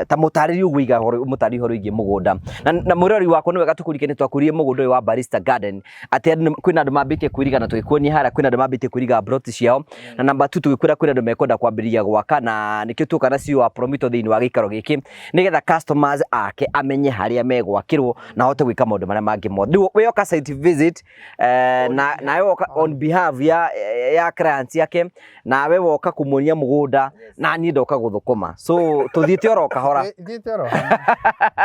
Ta mũtarĩrie ũguo iga ũhoro mũtarĩrie ũhoro wĩgiĩ mũgũnda. Na mwĩroreri wakwa nĩ wega tũkũririkanie twakũririe mũgũnda ũyũ wa Barista Garden atĩ kwĩna andũ mambĩtie kwĩriga na tũgĩkuonia harĩa kwĩna andũ mambĩtie kwĩriga plot ciao na namba 2 tũgĩkwĩra kwĩna andũ mekwenda kwambĩrĩria gwaka na nĩkĩo tuoka na CEO wa Promito thĩinĩ wa gĩikaro gĩkĩ nĩgetha customers ake amenye harĩa megwakĩrwo na ahote gwĩka maũndũ marĩa mangĩ mothe. Rĩu we oka site visit na nawe woka on behalf ya clients yake nawe woka kũmuonia mũgũnda na niĩ ndoka gũthũkũma so tũthiĩte oro kahora. Thiĩte oro.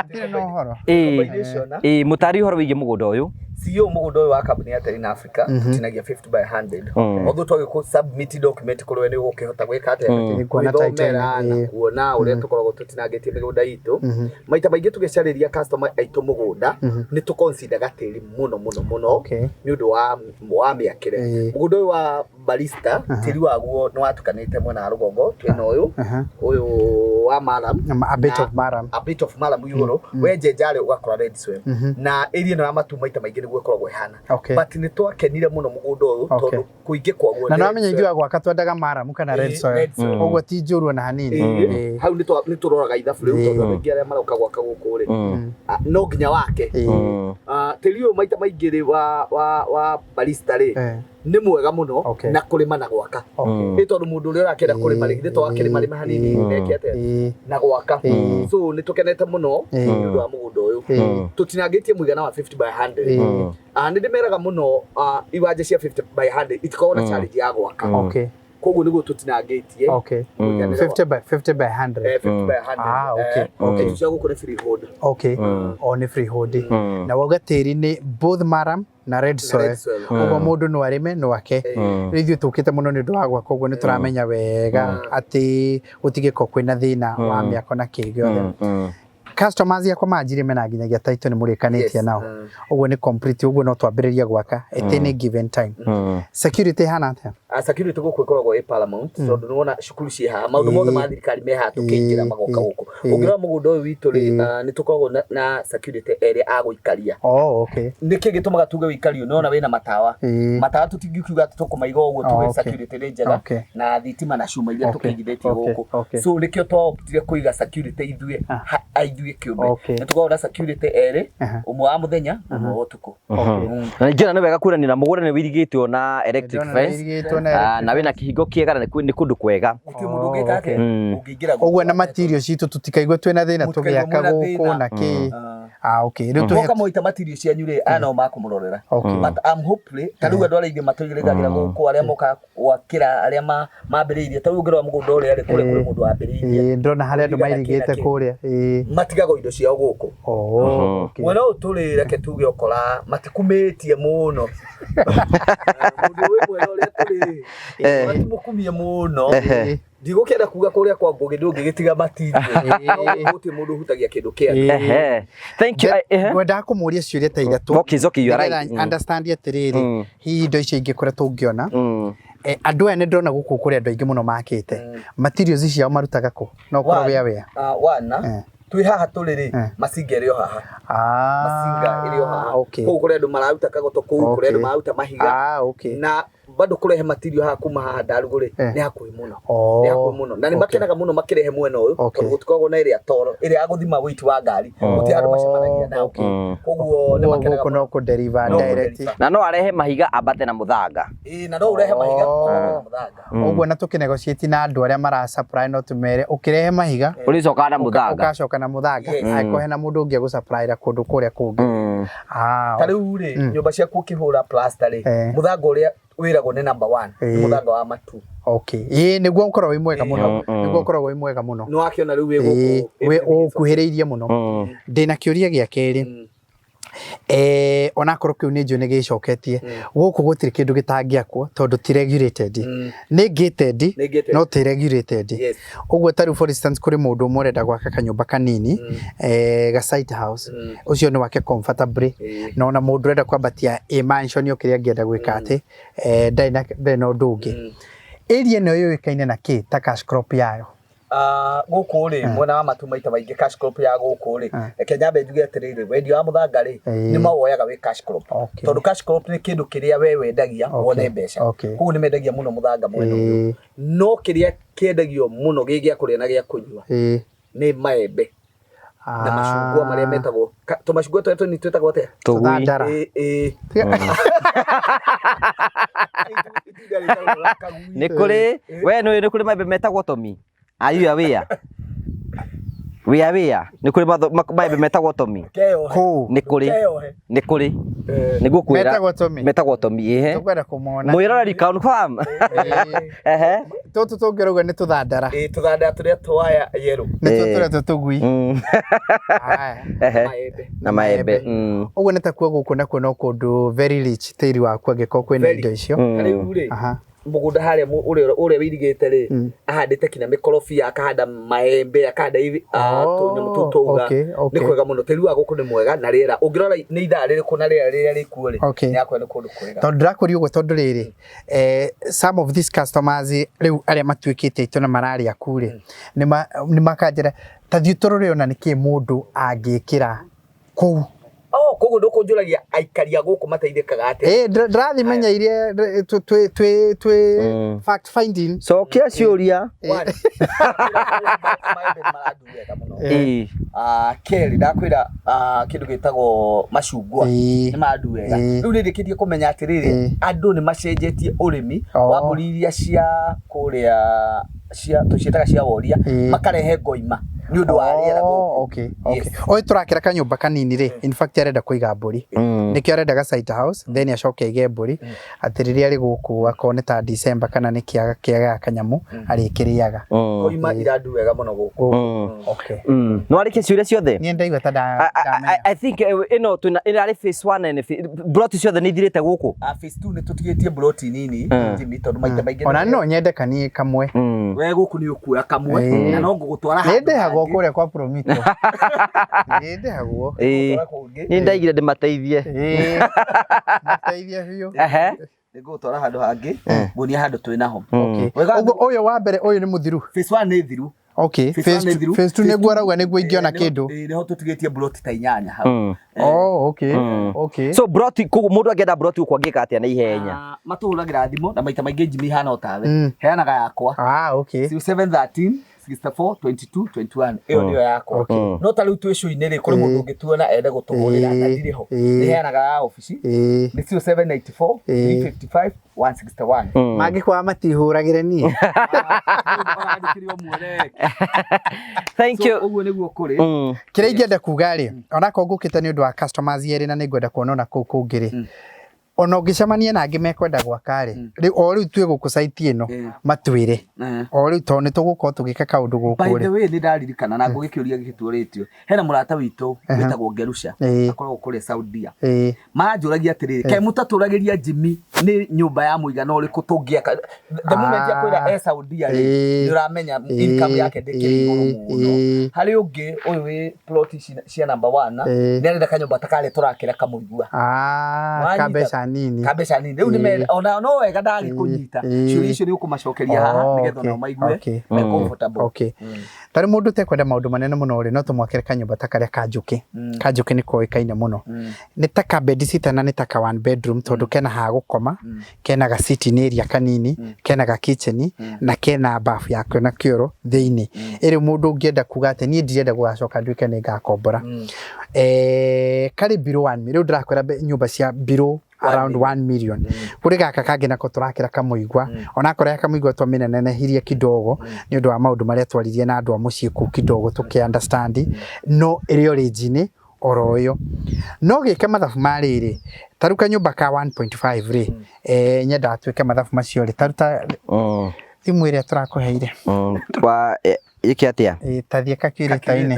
Ndirĩ na ũhoro. Ĩĩ mũtarĩrie ũhoro wĩgiĩ mũgũnda ũyũ. CEO mũgũnda ũyũ wa kambuni ya Terrain Africa tũtinagia 50 by 100. Although twagĩkũ submit document kũrĩ we nĩ ũgũkĩhota gwĩka atĩa gwĩthomera na kuona ũrĩa tũkoragwo tũtinangĩtie mĩgũnda itũ. Maita maingĩ tũgĩcarĩria customer aitũ mũgũnda nĩ tũconsideraga tĩri mũno mũno mũno nĩ ũndũ wa mĩakĩre. Mũgũnda ũyũ wa Barista tĩri waguo nĩ watukanĩte mwena wa rũgongo twĩna ũyũ ũyũ wa murram. A bit na of murram. A bit of murram igũrũ, wenjenja rĩ ũgakora red soil. Na area ĩno ya matu maita maingĩ nĩguo ĩkoragwo ĩhana. But nĩ twakenire mũno mũgũnda ũyũ tondũ kũingĩ kwaguo Na nĩ no red amenya soil. ithuĩ a gwaka twendaga maramu kana red soil. Red soil. Ũguo ti njũru ona hanini. Ĩĩ. Hau nĩ tũroraga ithabu rĩu tondũ andũ aingĩ arĩa maroka gwaka gũkũ rĩ, no nginya wake. Tĩri ũyũ maita maingĩ rĩ wa barista rĩ nĩ mwega mũno na kũrĩma na gwaka. Nĩ tondũ mũndũ ũrĩa ũrakĩenda kũrĩma rĩ, githĩ to akĩrĩma rĩma hanini neke atĩa na gwaka. So nĩ tũkenete mũno nĩ ũndũ wa mũgũnda ũyũ. Tũtinangĩtie mũigana wa 50 by 100. Nĩ ndĩmeraga mũno, iwanja cia 50 by 100 itikoragwo na challenge ya gwaka. Koguo nĩguo tũtinangĩtie mũiganĩre wa 50 by 50 by 100. 50 by 100. Ah, okay, okay. Icio cia gũkũ nĩ freehold. Okay. O nĩ freehold. Na wauga tĩri nĩ both murram na red soil. Red soil. Ũguo mũndũ no arĩme no ake. Rĩu ithuĩ tũkĩte mũno nĩ ũndũ wa gwaka, ũguo nĩ tũramenya wega atĩ gũtigĩkorwo kwĩna thĩna wa mĩako na kĩ gĩothe. Customers yakwa manjirie mena nginyagia title nĩ mũrĩkanĩtie nao. Ũguo nĩ complete, ũguo no twambĩrĩrie gwaka at any given time. Security ĩhana atĩa? Security gũkũ ĩkoragwo ĩ paramount tondũ nĩwona cukuru ciĩ haha, maũndũ mothe ma thirikari me haha tũkĩingĩra magoka gũkũ. Ũngĩrora mũgũnda ũyũ witũ rĩ, nĩ tũkoragwo na security erĩ a gũikaria. Oh, okay. Nĩkĩ gĩtũmaga tuge wĩikario? Nĩwona wĩna matawa. Matawa tũtingikiuga atĩ tũkũmaiga ũguo tuge security nĩ njega na thitima na cuma iria tũkĩigithĩtie gũkũ. So nĩkĩo twaoptire kũiga security ithuĩ ithuĩ kĩũmbe. Nĩ tũkoragwo na security erĩ, ũmwe wa mũthenya na ũmwe wa ũtukũ. Na ningĩ nĩ wega kuonania mũgũnda nĩ wĩirigĩtwo na electric Ndĩrona fence. nĩ wĩirigĩtwo na Na wĩna kĩhingo kĩega na nĩ kũndũ kwega. Gũtirĩ mũndũ ũngĩka atĩa ũngĩingĩra Ũguo na material citũ tũtikaigwe twĩna thĩna Mũtikaigwe tũgĩaka mwĩna gũkũ thĩna. na kĩ. Ah, okay. Rĩu tũhe Mwoka mwaita material cianyu rĩ, aya nao makũmũrorera. But I'm hopefully ta rĩu andũ arĩa aingĩ matũigĩrĩgagĩra gũkũ, arĩa mokaga gwakĩra, arĩa mambĩrĩirie, ta rĩu ũngĩrora mũgũnda ũrĩa rĩ, kũrĩa kũrĩ mũndũ wambĩrĩirie. Ndĩrona harĩa andũ Kũiga na kĩ na mairigĩte kĩ. kũrĩa. Matigagwo indo ciao gũkũ. Oh, okay. Mwena ũyũ tũrĩ, reke tuge ũkora matikumĩtie mũno. Mũndũ wĩ mwena ũrĩa tũrĩ matimũkumie mũno. Ndigũkĩenda kuga kũrĩa kwa Ngũgĩ ndũngĩgĩtiga material. No gũtirĩ mũndũ ũhutagia kĩndũ kĩa andũ. Thank you. Ngwendaga kũmũria ciũria ta ithatũ. Okay, it's okay, you are Nĩgetha right. Understand atĩrĩrĩ, hihi indo icio ingĩ kũrĩa tũngĩona. Andũ aya nĩ ndĩrona gũkũ kũrĩ andũ aingĩ mũno makĩte. Materials ciao marutaga kũ? No ũkorwo wĩ aware. Wana twĩ haha tũrĩ rĩ, macinga ĩrĩ o haha. Macinga ĩrĩ o haha. Kũu kũrĩ andũ mararuta kagoto, kũu kũrĩ andũ mararuta mahiga. Na bado kũrehe material haha kuma haha Ndarugũ rĩ, nĩ hakuhĩ mũno. Nĩ hakuhĩ mũno. Na nĩ makenaga mũno makĩrehe mwena ũyũ tondũ gũtikoragwo na ĩrĩa toro, ĩrĩa ya gũthima weight wa ngari. Gũtirĩ handũ macemanagia nao. Koguo nĩ Ũguo makenaga gũkũ mũno. no kũ deliver No direct. kũ-deliver. Na no arehe mahiga ambate na mũthanga. Ĩĩ, na no ũrehe mahiga ambate na mũthanga. Ũguo na tũkĩnegotiate na andũ arĩa mara supply no tũmere ũkĩrehe mahiga Ũrĩcokaga na mũthanga. ũgacoka na mũthanga angĩkorwo hena mũndũ ũngĩ agũsupplyra kũndũ kũrĩa kũngĩ. Ta rĩu rĩ, nyũmba ciaku ũkĩhũra plaster rĩ, mũthanga ũrĩa wĩragwo nĩ number 1 nĩ mũthanga wa matu. Okay. Ĩĩ, nĩguo ũkoragwo wĩ mwega mũno. Nĩguo ũkoragwo wĩ mwega mũno. Nĩ wakĩona rĩu wĩ gũkũ. Wĩ ũkuhĩrĩirie mũno. Ndĩna kĩũria gĩa kerĩ. Onakorwo kĩu nĩ njũĩ nĩ gĩcoketie, gũkũ gũtirĩ kĩndũ gĩtangĩakwo tondũ ti regulated. Nĩ gated, Nĩ gated. no ti regulated. Ũguo ta rĩu for instance kũrĩ mũndũ ũmwe ũrenda gwaka kanyũmba kanini, ga site house, ũcio nĩ wake comfortably. Na ona mũndũ ũrenda kwambatia a mansion o kĩrĩa angĩenda gwĩka atĩ, ndarĩ na ũndũ ũngĩ. Area ĩno yũĩkaine na kĩ ta cash crop yayo? Gũkũ rĩ, mwena wa matu maita maingĩ cash crop ya gũkũ rĩ, reke nyambe njuge atĩrĩrĩ, wendia wa mũthanga rĩ, nĩ mawoyaga wĩ cash crop. Tondũ cash crop nĩ kĩndũ kĩrĩa we wendagia wone mbeca. Koguo nĩ mendagia mũno mũthanga mwena ũyũ. No kĩrĩa kĩendagio mũno gĩ gĩa kũrĩa na gĩa kũnyua nĩ maembe na macungwa marĩa metagwo tũmacungwa tũrĩa tũnini twĩtagwo atĩa? Tũthandara. Ĩĩ. Itunda rĩtagwo kagui. Nĩ kũrĩ we nĩ nĩ kũrĩ maembe metagwo Tomi. Are you aware? We are aware. Nĩ kũrĩ maembe metagwo Tomi. Keyohe. Kũ? Nĩ kũrĩ. Keyohe. Nĩ kũrĩ. Nĩguo kwĩra. Metagwo Tomi? Metagwo Tomi, ĩhe. Tũkwenda kũmona. Mwĩroreri confirm. Ehe. Tũtũ tũngĩrauga nĩ tũthandara. Ĩĩ, tũthandara tũrĩa twaya yellow. Nĩtuo tũrĩa tũtũgui. Haya. Ehe. Maembe. Na maembe. Ũguo nĩ ta kuo gũkũ nakuo no kũndũ very rich tĩri waku angĩkorwo kwĩna Very. indo icio. Ta rĩu rĩ, Mũgũnda harĩa ũrĩa wĩirigĩte rĩ, ahandĩte kinya mĩkorobia, akahanda maembe, akahanda tũnyamũ tũu tũuga. Nĩ kwega mũno, tĩri wa gũkũ nĩ mwega na rĩera ũngĩrora nĩ ithaa rĩrĩkũ na rĩera rĩrĩa rĩkuo rĩ, nĩ akwenda nĩ kũndũ kwega. Tondũ ndĩrakũria ũguo tondũ rĩrĩ, some of these customers rĩu arĩa matuĩkĩte aitũ na mararĩa ku rĩ, nĩ makanjĩra ta thiĩ tũrore ona nĩkĩ mũndũ angĩkĩra kũu. Oh, koguo ndũkũnjũragia aikari a gũkũ mateithĩkaga atĩa? Ĩ ndĩrathimenya iria twĩ fact finding. Cokia ciũria. One, maembe nĩ marandu wega mũno. Kerĩ ndakwĩra, kĩndũ gĩtagwo macungwa nĩ marandu wega. Rĩu nĩ ndĩkĩtie kũmenya atĩrĩrĩ, andũ nĩ macenjetie ũrĩmi wa mbũri iria cia kũrĩa cia tũciĩtaga cia woria, makarehe ngoima nĩ ũndũ wa rĩera gũkũ. Okay. Ũyũ tũrakĩra kanyũmba kanini rĩ, in fact arenda kũiga mbũri, nĩkĩo arenda ga site house, then acoke aige mbũri, atĩ rĩrĩa arĩ gũkũ akorwo nĩ ta December kana nĩ kĩaga kĩaga kanyamu arĩkĩrĩaga. Ngoima irandu wega mũno gũkũ. Okay. Nĩ warĩkia ciũria ciothe? Niĩ ndaigua ta ndamenya. I think ĩno twĩna ĩrarĩ phase 1 and plot ciothe nĩ ithirĩte gũkũ. Phase 2 nĩ tũtigĩtie mburoti nini, Jimmy, tondũ maita maingĩ Ona no nyende kaniĩ kamwe. We gũkũ nĩ ũkuoya kamwe na no ngũgũtwara Nĩ handũ ndĩhagwo hangĩ. kũrĩa kwa Promito. Nĩ ndĩhagwo. Ngũgũtwara kũngĩ. Nĩ ndaigire ndĩmateithie. Mateithie biũ. Ehe. Nĩ ngũgũtwara handũ hangĩ, nguonia handũ twĩ naho. Okay. Wega. Ũguo ũyũ wa mbere ũyũ nĩ mũthiru. Phase 1 nĩ thiru. Okay. Phase 1 nĩ thiru. Phase 2 nĩguo arauga nĩguo ingĩona kĩndũ. Nĩho tũtigĩtie mburoti ta 8 hau. Oh, okay. Okay. So broti koguo mũndũ angĩenda broti gũkũ angĩka atĩa na ihenya? Matũhũragĩra thimũ na maita maingĩ Jimmy hana o tawe. Heanaga yakwa. Ah, okay. 0713 64 22 21, ĩyo nĩyo yakwa. No ta rĩu twĩ show-inĩ rĩ, kũrĩ mũndũ ũngĩtuona ende gũtũgũrĩra na ndirĩ ho, nĩ heanaga ya obici, nĩ 0794 355 161. Mangĩkwaga matihũragĩre niĩ. Ũrandĩkĩre ũmwe. Thank you. Ũguo nĩguo kũrĩ. Kĩrĩa ingĩenda kuga rĩ, onakorwo ngũkĩte nĩ ũndũ wa customers erĩ na nĩ ngwenda kuona ona kũu kũngĩ rĩ, ona ũngĩcemania na angĩ mekwenda gwaka rĩ, rĩu o rĩu twĩ gũkũ site ĩno, matwĩre o rĩu tondũ nĩ tũgũkorwo tũgĩka kaũndũ gũkũ By the rĩ. way, nĩ ndaririkana na ngũgĩkĩũria gĩkĩtuũrĩtio, hena mũrata witũ wĩtagwo Ngerusha, akoragwo kũrĩa Saudia. Maranjũragia atĩrĩrĩ, kaĩ mũtatũragĩria Jimmy nĩ nyũmba ya mũigana ũrĩkũ tũngĩaka? The moment akwĩra e Saudia rĩ, nĩ ũramenya income yake ndĩkĩrĩ igũrũ mũno. Harĩ ũngĩ ũyũ wĩ plot ici cia number 1, nĩ arenda kanyũmba ta karĩa tũrakĩra kamũigua. Ka mbeca nini. Ka mbeca nini. Rĩu nĩ ona no wega ndagĩkũnyita ciũria icio, nĩ ũkũmacokeria haha nĩgetha onao maigue me comfortable. Okay. Tarĩ mũndũ ũtekwenda maũndũ manene mũno rĩ, no tũmwakĩre kanyũmba ta karĩa ka njũkĩ. Ka njũkĩ nĩ koĩkaine mũno. Nĩ ta ka bed sitter na nĩ ta ka one bedroom, tondũ kena ha gũkoma, kena ga sitting area kanini, kena ga kitchen na kena bafu yakio na kĩoro thĩinĩ. Ĩrĩ mũndũ ũngĩenda kuga atĩ niĩ ndirenda gũgacoka nduĩke nĩ ngakombora. Karĩ below 1 million. Rĩu ndĩrakwĩra nyũmba cia below around 1 million. Kũrĩ gaka kangĩ nako tũrakĩra kamũigua, onakorwo ya kamũigua twamĩnenehirie kidogo nĩ ũndũ wa maũndũ marĩa twaririe na andũ a mũciĩ kũu kidogo tũkĩ understand, no ĩrĩ o range-inĩ oro ĩyo. No gĩke mathabu ma rĩrĩ, ta rĩu kanyũmba ka 1.5 rĩ, nyendaga twĩke mathabu macio rĩ, ta rĩu ta thimũ ĩrĩa tũrakũheire. Wa ĩke atĩa? Ta thiĩ calculator-inĩ.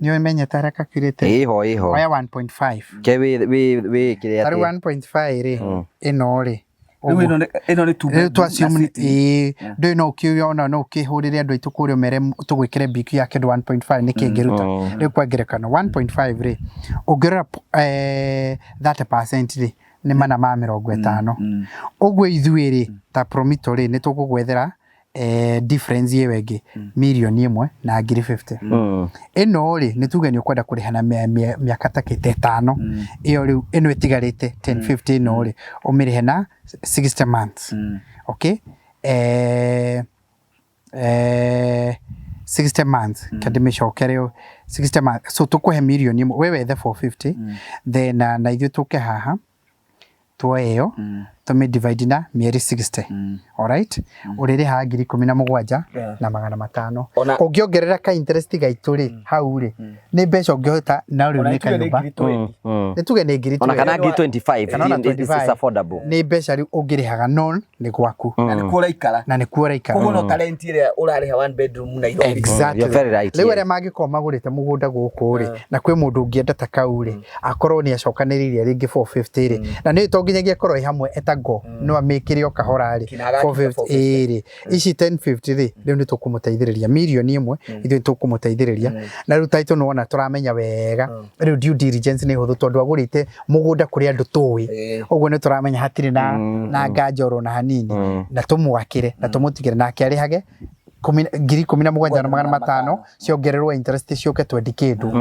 Nĩ ũmenyete harĩa calculator? Ĩho ĩho. Oya 1.5. Ke wĩ wĩ wĩ kĩrĩa Ta rĩu 1.5 rĩ, ĩno rĩ, Rĩu ĩno nĩ two rĩu bedroom twa na assume sitting. Ĩĩ, ndũĩ no ũkĩona no ũkĩhũrĩre andũ aitũ kũrĩa ũmere tũgwĩkĩre BQ ya kĩndũ 1.5 nĩkĩ ĩngĩruta. Rĩu kwa ngerekano 1.5 rĩ, ũngĩrora 30% rĩ, nĩ 450. Ũguo ithuĩ rĩ, ta Promito rĩ, nĩ tũgũgwethera difference ĩyo ĩngĩ, 1,050,000. Ĩno rĩ, nĩ tuge nĩ ũkwenda kũrĩha na mĩaka ta kĩte 5, ĩyo rĩu ĩno ĩtigarĩte 1050 ĩno rĩ, ũmĩrĩhe na 60 months. Okay, 60 months kandĩmĩcokere ũ 60 months, so tũkũhe 1 million, we wethe 450, then na ithuĩ tũke haha tuoe ĩyo tũmĩ divide na mĩeri 60. Alright, ũrĩrĩhaga 17,500. Ũngĩongerera ka interest gaitũ rĩ, hau rĩ nĩ mbeca ũngĩhota na rĩu Ona nĩ tuge nĩ kanyũmba. ngiri 20. Nĩ tuge nĩ ngiri Ona kana 20. ngiri 25. Kana ona It's 25. affordable. Nĩ mbeca rĩu ũngĩrĩhaga no nĩ gwaku. Na nĩkuo ũraikara. Na nĩkuo ũraikara. Koguo no talent ĩrĩa ũrarĩha one bedroom Nairobi. Exactly. You're very right, Rĩu yes. arĩa mangĩkorwo magũrĩte mũgũnda gũkũ rĩ, na kwĩ mũndũ ũngĩenda ta kau rĩ, akorwo nĩ acokanĩrĩirie rĩngĩ 450 rĩ, na nĩ to nginyagia akorwo ĩ hamwe eta angle no amĩkĩre o kahora rĩ, Kinya agakinya 450 ĩĩ rĩ, ici 1050 rĩ, rĩu nĩ tũkũmũteithĩrĩria mirioni ĩmwe, ithuĩ nĩ tũkũmũteithĩrĩria. Na rĩu title nĩwona tũramenya wega, rĩu due diligence nĩ hũthũ tondũ agũrĩte mũgũnda kũrĩ andũ tũĩ, ũguo nĩ tũramenya hatirĩ na na nganja oro na hanini, na tũmwakĩre na tũmũtigĩre nake arĩhage 17,500 ciongererwo interest ciũke 20 kĩndũ,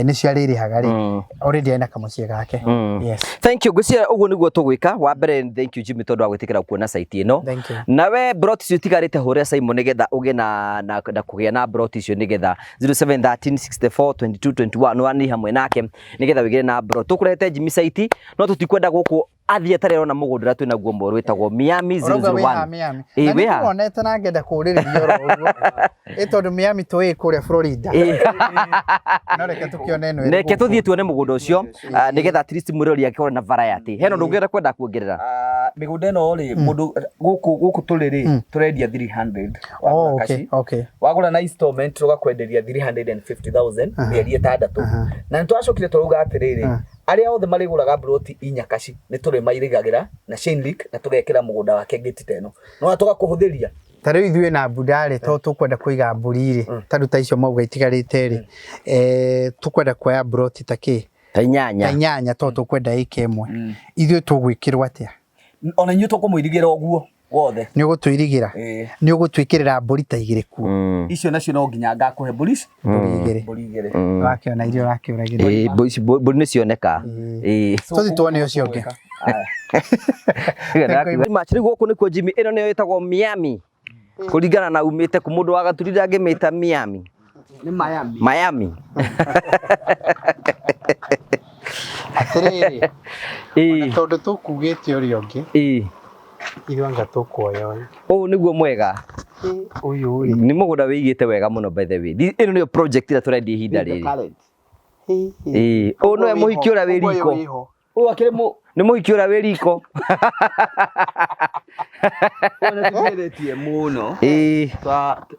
nĩcio arĩrĩhaga rĩ, already ena kamũciĩ gake. Yes. Thank you. Ngwĩciria ũguo nĩguo tũgwĩka. Wa mbere, thank you Jimmy tondũ wa gwĩtĩkĩra kuona site ĩno. Thank you. Nawe brot icio itigarĩte hũrĩra Simon nĩgetha ũgĩe na kũgĩa na brot icio nĩgetha 0713 64 22 21 nĩ hamwe nake nĩgetha wĩgĩre na brot. Tũkũrehete Jimmy site no tũtikwenda gũkũ athiĩ atarĩ arona mũgũnda ũrĩa twĩ naguo mwerũ wĩtagwo Miami Ũrauga wĩ haha 001. Miami. Ĩĩ, Na wĩ haha. nĩndĩwonete na ngenda kũũrĩrĩria oro ũguo. Ĩ tondũ Miami tũĩ kũrĩa Florida. No reke tũkĩone ĩno ĩrĩ Reke gũkũ. tũthiĩ tuone mũgũnda ũcio, nĩgetha at least mwĩrori angĩkorwo na variety. Hena ũndũ ũngĩ kwenda kuongerera? Mĩgũnda ĩno rĩ, mũndũ gũkũ gũkũ tũrĩ rĩ, tũrendia 300 Oh, wagũra okay, kaci. okay. Wagũra na installment tũgakwenderia 350,000 mĩeri ĩtandatũ. Na nĩ twacokire tũrauga atĩrĩrĩ, arĩa othe marĩgũraga mburoti inya kaci nĩ tũrĩmairigagĩra na chain link na tũgekĩra mũgũnda wake gate ta ĩno. No tũgakũhũthĩria. Ta rĩu ithuĩ na mbunda rĩ, to tũkwenda kũiga mbũri rĩ, ta rĩu ta icio mauga itigarĩte rĩ, tũkwenda kuoya mburoti ta kĩ? Ta inyanya. Ta inyanya to tũkwenda ĩka ĩmwe. Ithuĩ tũgwĩkĩrwo atĩa? Ona inyuĩ tũkũmũirigĩra ũguo wothe. Nĩ ũgũtũirigĩra? Ĩĩ. Nĩ ũgũtwĩkĩrĩra mbũri ta igĩrĩ kuo? Icio nacio no nginya ngakũhe mbũri ici. Mbũri igĩrĩ. Mbũri igĩrĩ. Ũrakĩona iria ũrakĩũragĩra. Ĩĩ, mbũri ici- mbũri nĩ cioneka. Ĩĩ. Tũthiĩ tuone ũcio ũngĩ. Very much. Rĩu gũkũ nĩkuo Jimmy, ĩno nĩyo ĩtagwo Miami. Kũringana na umĩte kũ, mũndũ wa Gaturira angĩmĩta Miami. Nĩ Miami. Miami. Atĩrĩrĩ, Ĩĩ. tondũ tũkugĩte ũrĩa ũngĩ, Ĩĩ. ithuĩ anga tũkuoya ũyũ. Ũyũ nĩguo mwega. Ũyũ rĩ. Nĩ mũgũnda wĩigĩte wega mũno by the way. Ĩno nĩyo project ĩrĩa tũrendia ihinda rĩrĩ. Ĩĩ. Ũyũ nĩwe mũhiki ũrĩa wĩ riko. Ũyũ akĩrĩ mũ Nĩ mũhiki ũrĩa wĩ riko. Ũyũ nĩ tũcenjetie mũno. Ĩĩ.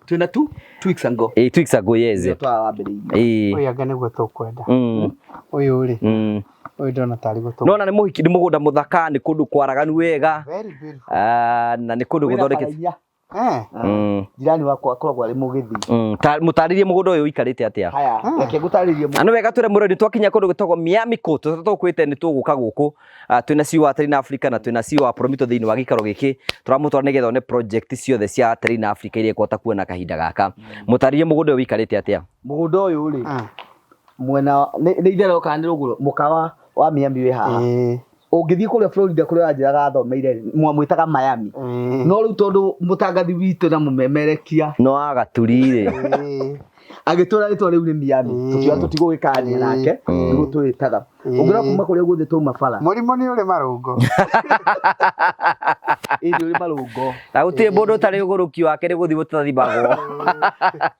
Twĩna 2 weeks ago. Ĩĩ, 2 weeks ago, yes. Nĩguo twawambĩrĩirie. Ĩĩ. Ũyũ anga nĩguo tũkwenda. Ũyũ rĩ. Ũyũ ndona tarĩ guo tũkwenda. Nona nĩ mũhiki, nĩ mũgũnda mũthaka, nĩ kũndũ kwaraganu wega. Very beautiful. Na nĩ kũndũ Wĩna gũthondeketwo. bara inya. Eh. Jirani wakwa akoragwo arĩ mũgĩthii. Mũtarĩrie mũgũnda ũyũ ũikarĩte atĩa? Haya, reke ngũtarĩrie. Na nĩ wega twĩre mũrori twakinya kũndũ gwĩtagwo Miami Court, tũrĩa tũkwĩte nĩ tũgũka gũkũ. Twĩna CEO wa Terrain Africa na twĩna CEO wa Promito thĩinĩ wa gĩikaro gĩkĩ. Tũramũtwara nĩgetha one project ciothe cia Terrain Africa iria ĩkũhota kuona kahinda gaka. Mũtarĩrie mũgũnda ũyũ ũikarĩte atĩa? Mũgũnda ũyũ rĩ, mwena nĩ itherero kana nĩ rũgũrũ, mũkawa wa Miami wĩ haha. Ũngĩthiĩ kũrĩa Florida kũrĩa wanjĩraga athomeire, mwamwĩtaga Miami. No rĩu tondũ mũtangathi witũ na mũmemerekia no agaturi rĩ, agĩtwĩra rĩtwa rĩu nĩ Miami, tũkiuga tũtigũgĩkania nake, nĩguo twĩtaga. Ũngĩrora kuma kũrĩa guothe twauma bara. Mũrimũ nĩ ũrĩ marũngo. Ĩĩ nĩ ũrĩ marũngo. Na gũtirĩ mũndũ ũtarĩ ũgũrũki wake nĩ gũthiĩ gũtathimagwo.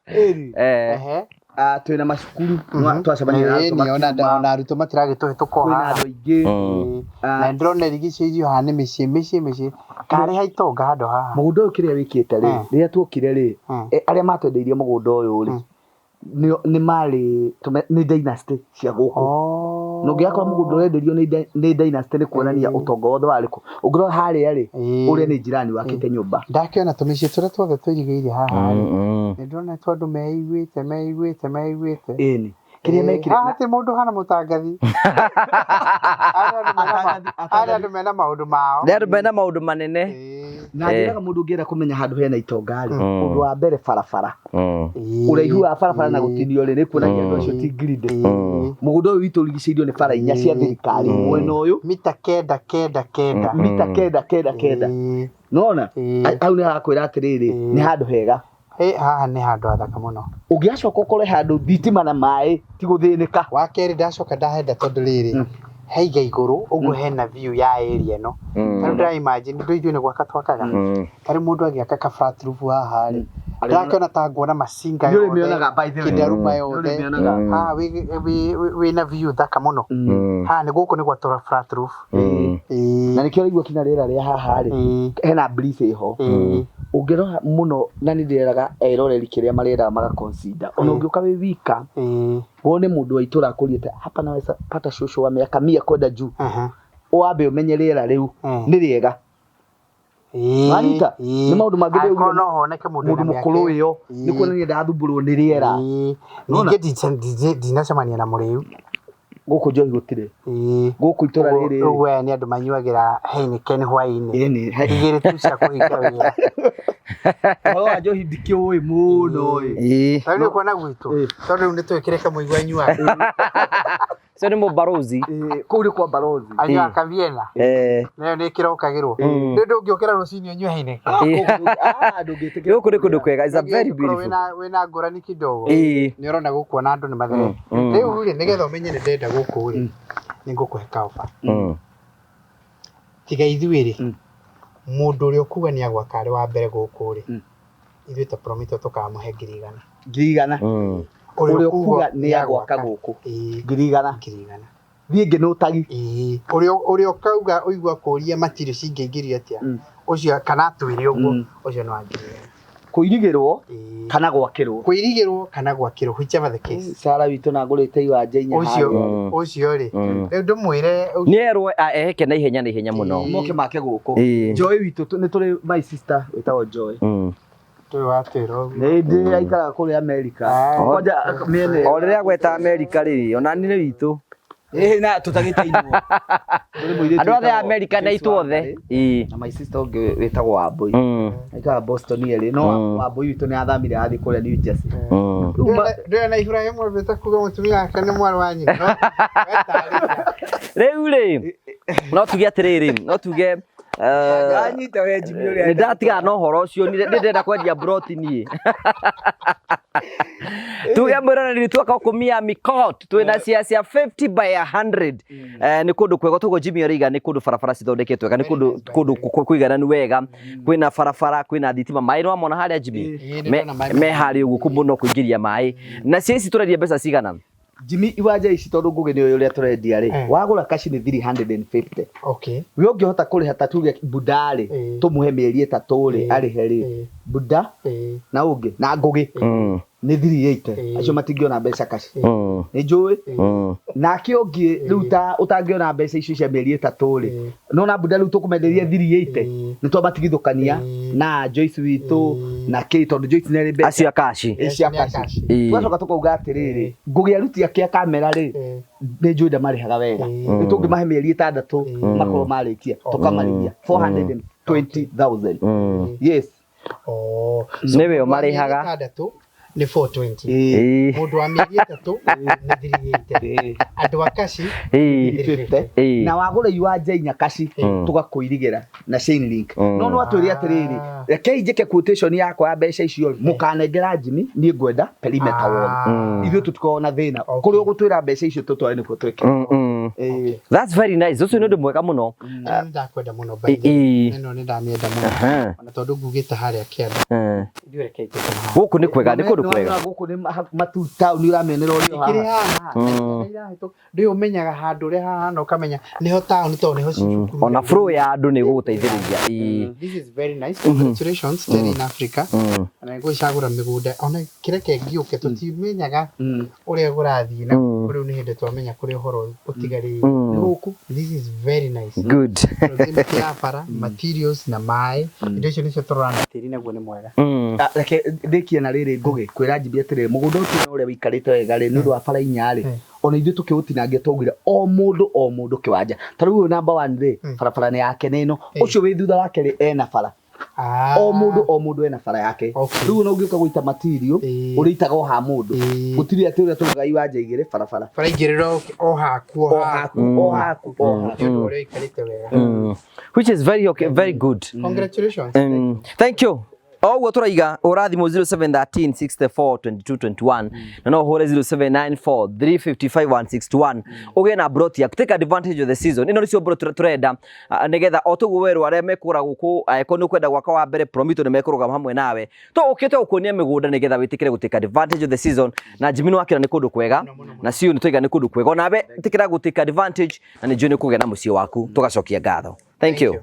Ĩni. Eh. Twĩna macukuru, twacemania na arutwo makiuma. Ona arutwo matiragĩtũhĩtũka o Kwĩna haha. andũ aingĩ. Na ndĩrona irigicĩirio haha nĩ mĩciĩ, mĩciĩ, mĩciĩ. Karĩ ha itonga handũ haha. Mũgũnda ũyũ kĩrĩa wĩkĩte rĩ, rĩrĩa tuokire rĩ, arĩa matwendeirie mũgũnda ũyũ rĩ, nĩ marĩ nĩ dynasty cia gũkũ. Na ũngĩgakora mũgũnda ũrenderio nĩ dynasty nĩ kuonania ũtonga wothe warĩ kũ. Ũngĩrora harĩa rĩ, ũrĩa nĩ jirani wakĩte nyũmba. Ndakĩona tũmĩciĩ tũrĩa tuothe tũirigĩire haha rĩ. Nĩ ndĩrona tondũ andũ meiguĩte, meiguĩte, meiguĩte. Ĩni. Kĩrĩa mekire Haha ti mũndũ hana mũtangathi. Arĩa andũ mena maũndũ mao. Nĩ andũ mena maũndũ manene. Na njĩraga mũndũ ũngĩenda kũmenya handũ hena itonga rĩ, ũndũ wa mbere barabara. Ũraihu wa barabara na gũtinio rĩ, nĩ kuonania andũ acio ti greedy. Mũgũnda ũyũ witũ ũrigicĩirio nĩ bara inya cia thirikari mwena ũyũ. Mita kenda, kenda, kenda. Mita kenda, kenda, kenda. Nona? Hau nĩ harakwĩra atĩrĩrĩ, nĩ handũ hega. Haha nĩ handũ hathaka mũno. Ũngĩgacoka ũkore handũ thitima na maĩ ti gũthĩnĩka. Wa kerĩ ndacoka ndahenda tondũ rĩrĩ, haiga igũrũ ũguo hena view ya area ĩno. Ta rĩu ndĩra imagine ndũ ithuĩ nĩ gwaka twakaga. Ta rĩu mũndũ agĩaka ka flat roof haha rĩ, ndĩrakĩona ta nguona macinga yothe, kĩndaruma yothe. Haha wĩna view thaka mũno. Haha nĩ gũkũ nĩ gwatũra flat roof. Na nĩkĩo ũraigua kinya rĩera rĩa haha rĩ, hena breeze ĩho. Ũngĩrora mũno na nĩ ndĩreraga eroreri kĩrĩa marendaga maga consider. Ona ũngĩũka wĩ wika, wone mũndũ wa itũra akũriĩte hapa naweza pata shosho wa miaka 100 kwenda juu. Wambe ũmenye rĩera rĩu nĩ rĩega. Wanyita? Nĩ maũndũ mangĩ Angĩkorwo ndĩraigua. no honeke mũndũ Mũndũ ena mĩaka mũkũrũ ĩyo. ĩyo nĩ kuonania ndathumbũrwo nĩ rĩera. Nona? Ningĩ ndinacemania na mũrĩu. Gũkũ njohi gũtirĩ. Gũkũ itũra rĩrĩ. Ũguo aya nĩ andũ manyuagĩra Heineken hwaĩ-inĩ. Ĩni. Igĩrĩ tu cia kũhinga wĩra. Ũhoro wa njohi ndikĩũĩ mũno ĩ. Ĩĩ. Tondũ nĩ kuona gwitũ. Tondũ rĩu nĩ tũĩ kĩrĩa Kamũigua anyuaga. Cio nĩ mũbarozi. Ĩ, kũu nĩ kwa barozi. Anyuaga Kaviena. Nayo nĩ ĩkĩrokagĩrwo. Rĩu ndũngĩũkĩra rũcinĩ ũnyue Heineken. Ndũngĩtĩkĩra. Gũkũ nĩ kũndũ kwega. It's a very Ũngĩkorwo beautiful. wĩna ngũrani kidogo. Ĩĩ. Nĩ ũrona gũkũ ona andũ nĩ matherete. Rĩu rĩ, nĩgetha ũmenye nĩ ndĩrenda gũkũ rĩ, nĩ ngũkũhe kaoba. Tiga ithuĩ rĩ, mũndũ ũrĩa ũkuga nĩ agwaka arĩ wa mbere gũkũ rĩ, ithuĩ ta Promito tũkamũhe 100,000. 100,000. Ũrĩa ũkuga nĩ agwaka gũkũ. Ĩĩ. 100,000. 100,000. Thiĩ ngĩ nĩ ũtagi. Ĩĩ. Ũrĩa ũkauga ũigua kũria matirio cingĩingĩrio atĩa, ũcio kana atwĩre ũguo, ũcio nĩ wa 100,000. Kũirigĩrwo Ĩĩ. kana gwakĩrwo. Kũirigĩrwo kana gwakĩrwo, whichever the case. Sara witũ na ngũrĩte iwanja inya Ũcio harĩa. ũcio rĩ, rĩu ndũmwĩre Nĩ erwo eheke na ihenya na ihenya mũno. Moke make gũkũ. Ĩĩ. Joy witũ nĩ tũrĩ my sister wĩtagwo Joy. tũyũ watwĩra ũguo. Nĩ ndĩ aikaraga kũrĩa America. Kwanja mĩena ĩyo. O rĩrĩa gweta Amerika rĩ, ona niĩ nĩ witũ. Ĩĩ na tũtagĩte-inwo. Kũrĩ mũirĩtu Andũ othe a wĩtagwo Amerika na Joyce itũ othe. Wangari, Ĩĩ. na my sister ũngĩ wĩtagwo Wambũi. Aikaraga Boston erĩ no Wambũi witũ nĩ athamire athiĩ kũrĩa New Jersey. Rĩu Ndũrĩ na Ibrahim wambĩte kuga mũtumia wake nĩ mwarĩ wa nyina. No, wetarĩria. Rĩu rĩ, no tuge atĩrĩrĩ, no tuge Anyita we Jimmy ũrĩa nĩ ndatigana na ũhoro ũcio nĩ ndĩrenda kwendia broti niĩ. Tuge mwĩroreri twaka gũkũ Miami Court twĩna cia cia 50 by 100. Nĩ kũndũ kwega toguo Jimmy arauga nĩ kũndũ barabara cithondeketwo wega, nĩ kũndũ kũndũ kũigananu wega, kwĩna barabara, kwĩna thitima, maĩ nĩwamona harĩa Jimmy? Ĩĩ, nĩ ndona maĩ. Me harĩa ũguo mũno kũingĩria maĩ. Na cia ici tũrendia mbeca cigana? Jimmy iwanja ici tondũ Ngũgĩ nĩ ũrĩa tũrendia rĩ, wagũra kaci nĩ 350. Okay. We ũngĩhota kũrĩha ta tuge Buda rĩ, tũmũhe mĩeri 3 rĩ, arĩhe rĩ, Buda na ũngĩ na Ngũgĩ nĩ 380. Acio matingĩona mbeca kaci. Nĩ njũĩ. Nake ũngĩ rĩu ta ũtangĩona mbeca icio cia mĩeri 3 rĩ, nona Buda rĩu tũkũmenderia 380 nĩ twamatigithũkania na Joyce witũ na kĩ tondũ Joyce nĩ arĩ mbeca. Acio a kaci. Ĩ, cia kaci. Ĩĩ. Tũgacoka tũkauga atĩrĩrĩ, Ngũgĩ aruti ake a kamera rĩ, nĩ njũĩ ndamarĩhaga wega. Nĩ tũngĩmahe mĩeri 6 makorwo marĩkia, tũkamarĩhia 420,000. Yes. Oh. Nĩwe ũmarĩhaga. Ĩtandatũ nĩ 420. Ĩĩ. Mũndũ wa mĩeri 3 nĩ 380. Andũ a kaci Ĩĩ. 350. Ĩĩ. Na wagũra iwanja inya kaci tũgakũirigĩra na chain link. No no atwĩre atĩrĩrĩ, rekei njĩke quotation yakwa ya mbeca icio rĩ, mũkanengera Jimmy, niĩ ngwenda perimeter wall. Ithuĩ tũtikoragwo na thĩna. Kũrĩa ũgũtwĩra mbeca icio tũtware nĩkuo twĩke. Ĩĩ. That's very nice. Ũcio nĩ ũndũ mwega mũno. Ĩno nĩ ndakwenda mũno by the way. Ĩĩ. Ĩno nĩ ndamĩenda mũno. Ona tondũ ngugĩte harĩa kĩanda. Ithuĩ rekei tũkome haha. Gũkũ nĩ kwega, nĩ kũndũ kwega. Gũkũ nĩ matu taũni ũramĩonera ũrĩ o Ikĩrĩ haha. haha. Ndũĩ ũmenyaga handũ ũrĩa hahana ũkamenya nĩho taũni tondũ nĩho cukuru. Ona flow ya andũ nĩ ĩgũgũteithĩrĩria. Ĩĩ. This is very nice. Congratulations, Terry in Africa. Na ngũcagũra mĩgũnda ona kĩreke ngĩũke tũtimenyaga ũrĩa kũrathiĩ na rĩu nĩ hĩndĩ twamenya kũrĩa ũhoro ũtigarĩire. Gũkũ. This is very nice. Good. Proximity ya bara, materials na maĩ, indo icio nĩcio tũrora na tĩri naguo nĩ mwega. Reke ndĩkie na rĩrĩ Ngũgĩ kwĩra Jimmy atĩrĩrĩ, mũgũnda ũcio ũrĩa ũikarĩte wega rĩ, nĩ ũndũ wa bara inya rĩ, ona ithuĩ tũkĩũtinangia twaugire o mũndũ o mũndũ kĩwanja. Ta rĩu ũyũ number 1 rĩ, barabara nĩ yake nĩ ĩno, ũcio wĩ thutha wake rĩ ena bara. O mũndũ o mũndũ ena bara yake. Rĩu ona ũngĩũka gũita material, ũrĩitaga o ha mũndũ. Gũtirĩ atĩ ũrĩa tũgaga iwanja igĩrĩ barabara. Bara igĩrĩ o haku o haku o haku o haku. Nĩ ũndũ ũrĩa ũikarĩte wega. Which is very okay, very good. Congratulations. Thank you. Oguo turaiga ura thimu 0713 64 22 21 na no uhure 0794 355 161 ugie na broti yaku. Take advantage of the season. Ino nicio broti turenda nigetha o tuguo werwo aria mekura guku angĩkorwo nĩ ũkwenda gwaka wa mbere Promito nĩ mekũrũgama hamwe nawe to ũkĩte gũkuonia mĩgũnda nĩgetha wĩtĩkĩre gũ take advantage of the season. Na Jimmy nĩwakĩra nĩ kũndũ kwega na Siu nĩ twaiga nĩ kũndũ kwega onawe ĩtĩkĩra gũ take advantage na nĩ njũĩ nĩ ũkũgĩa na mũciĩ waku. Tũgacokia ngatho. Thank you.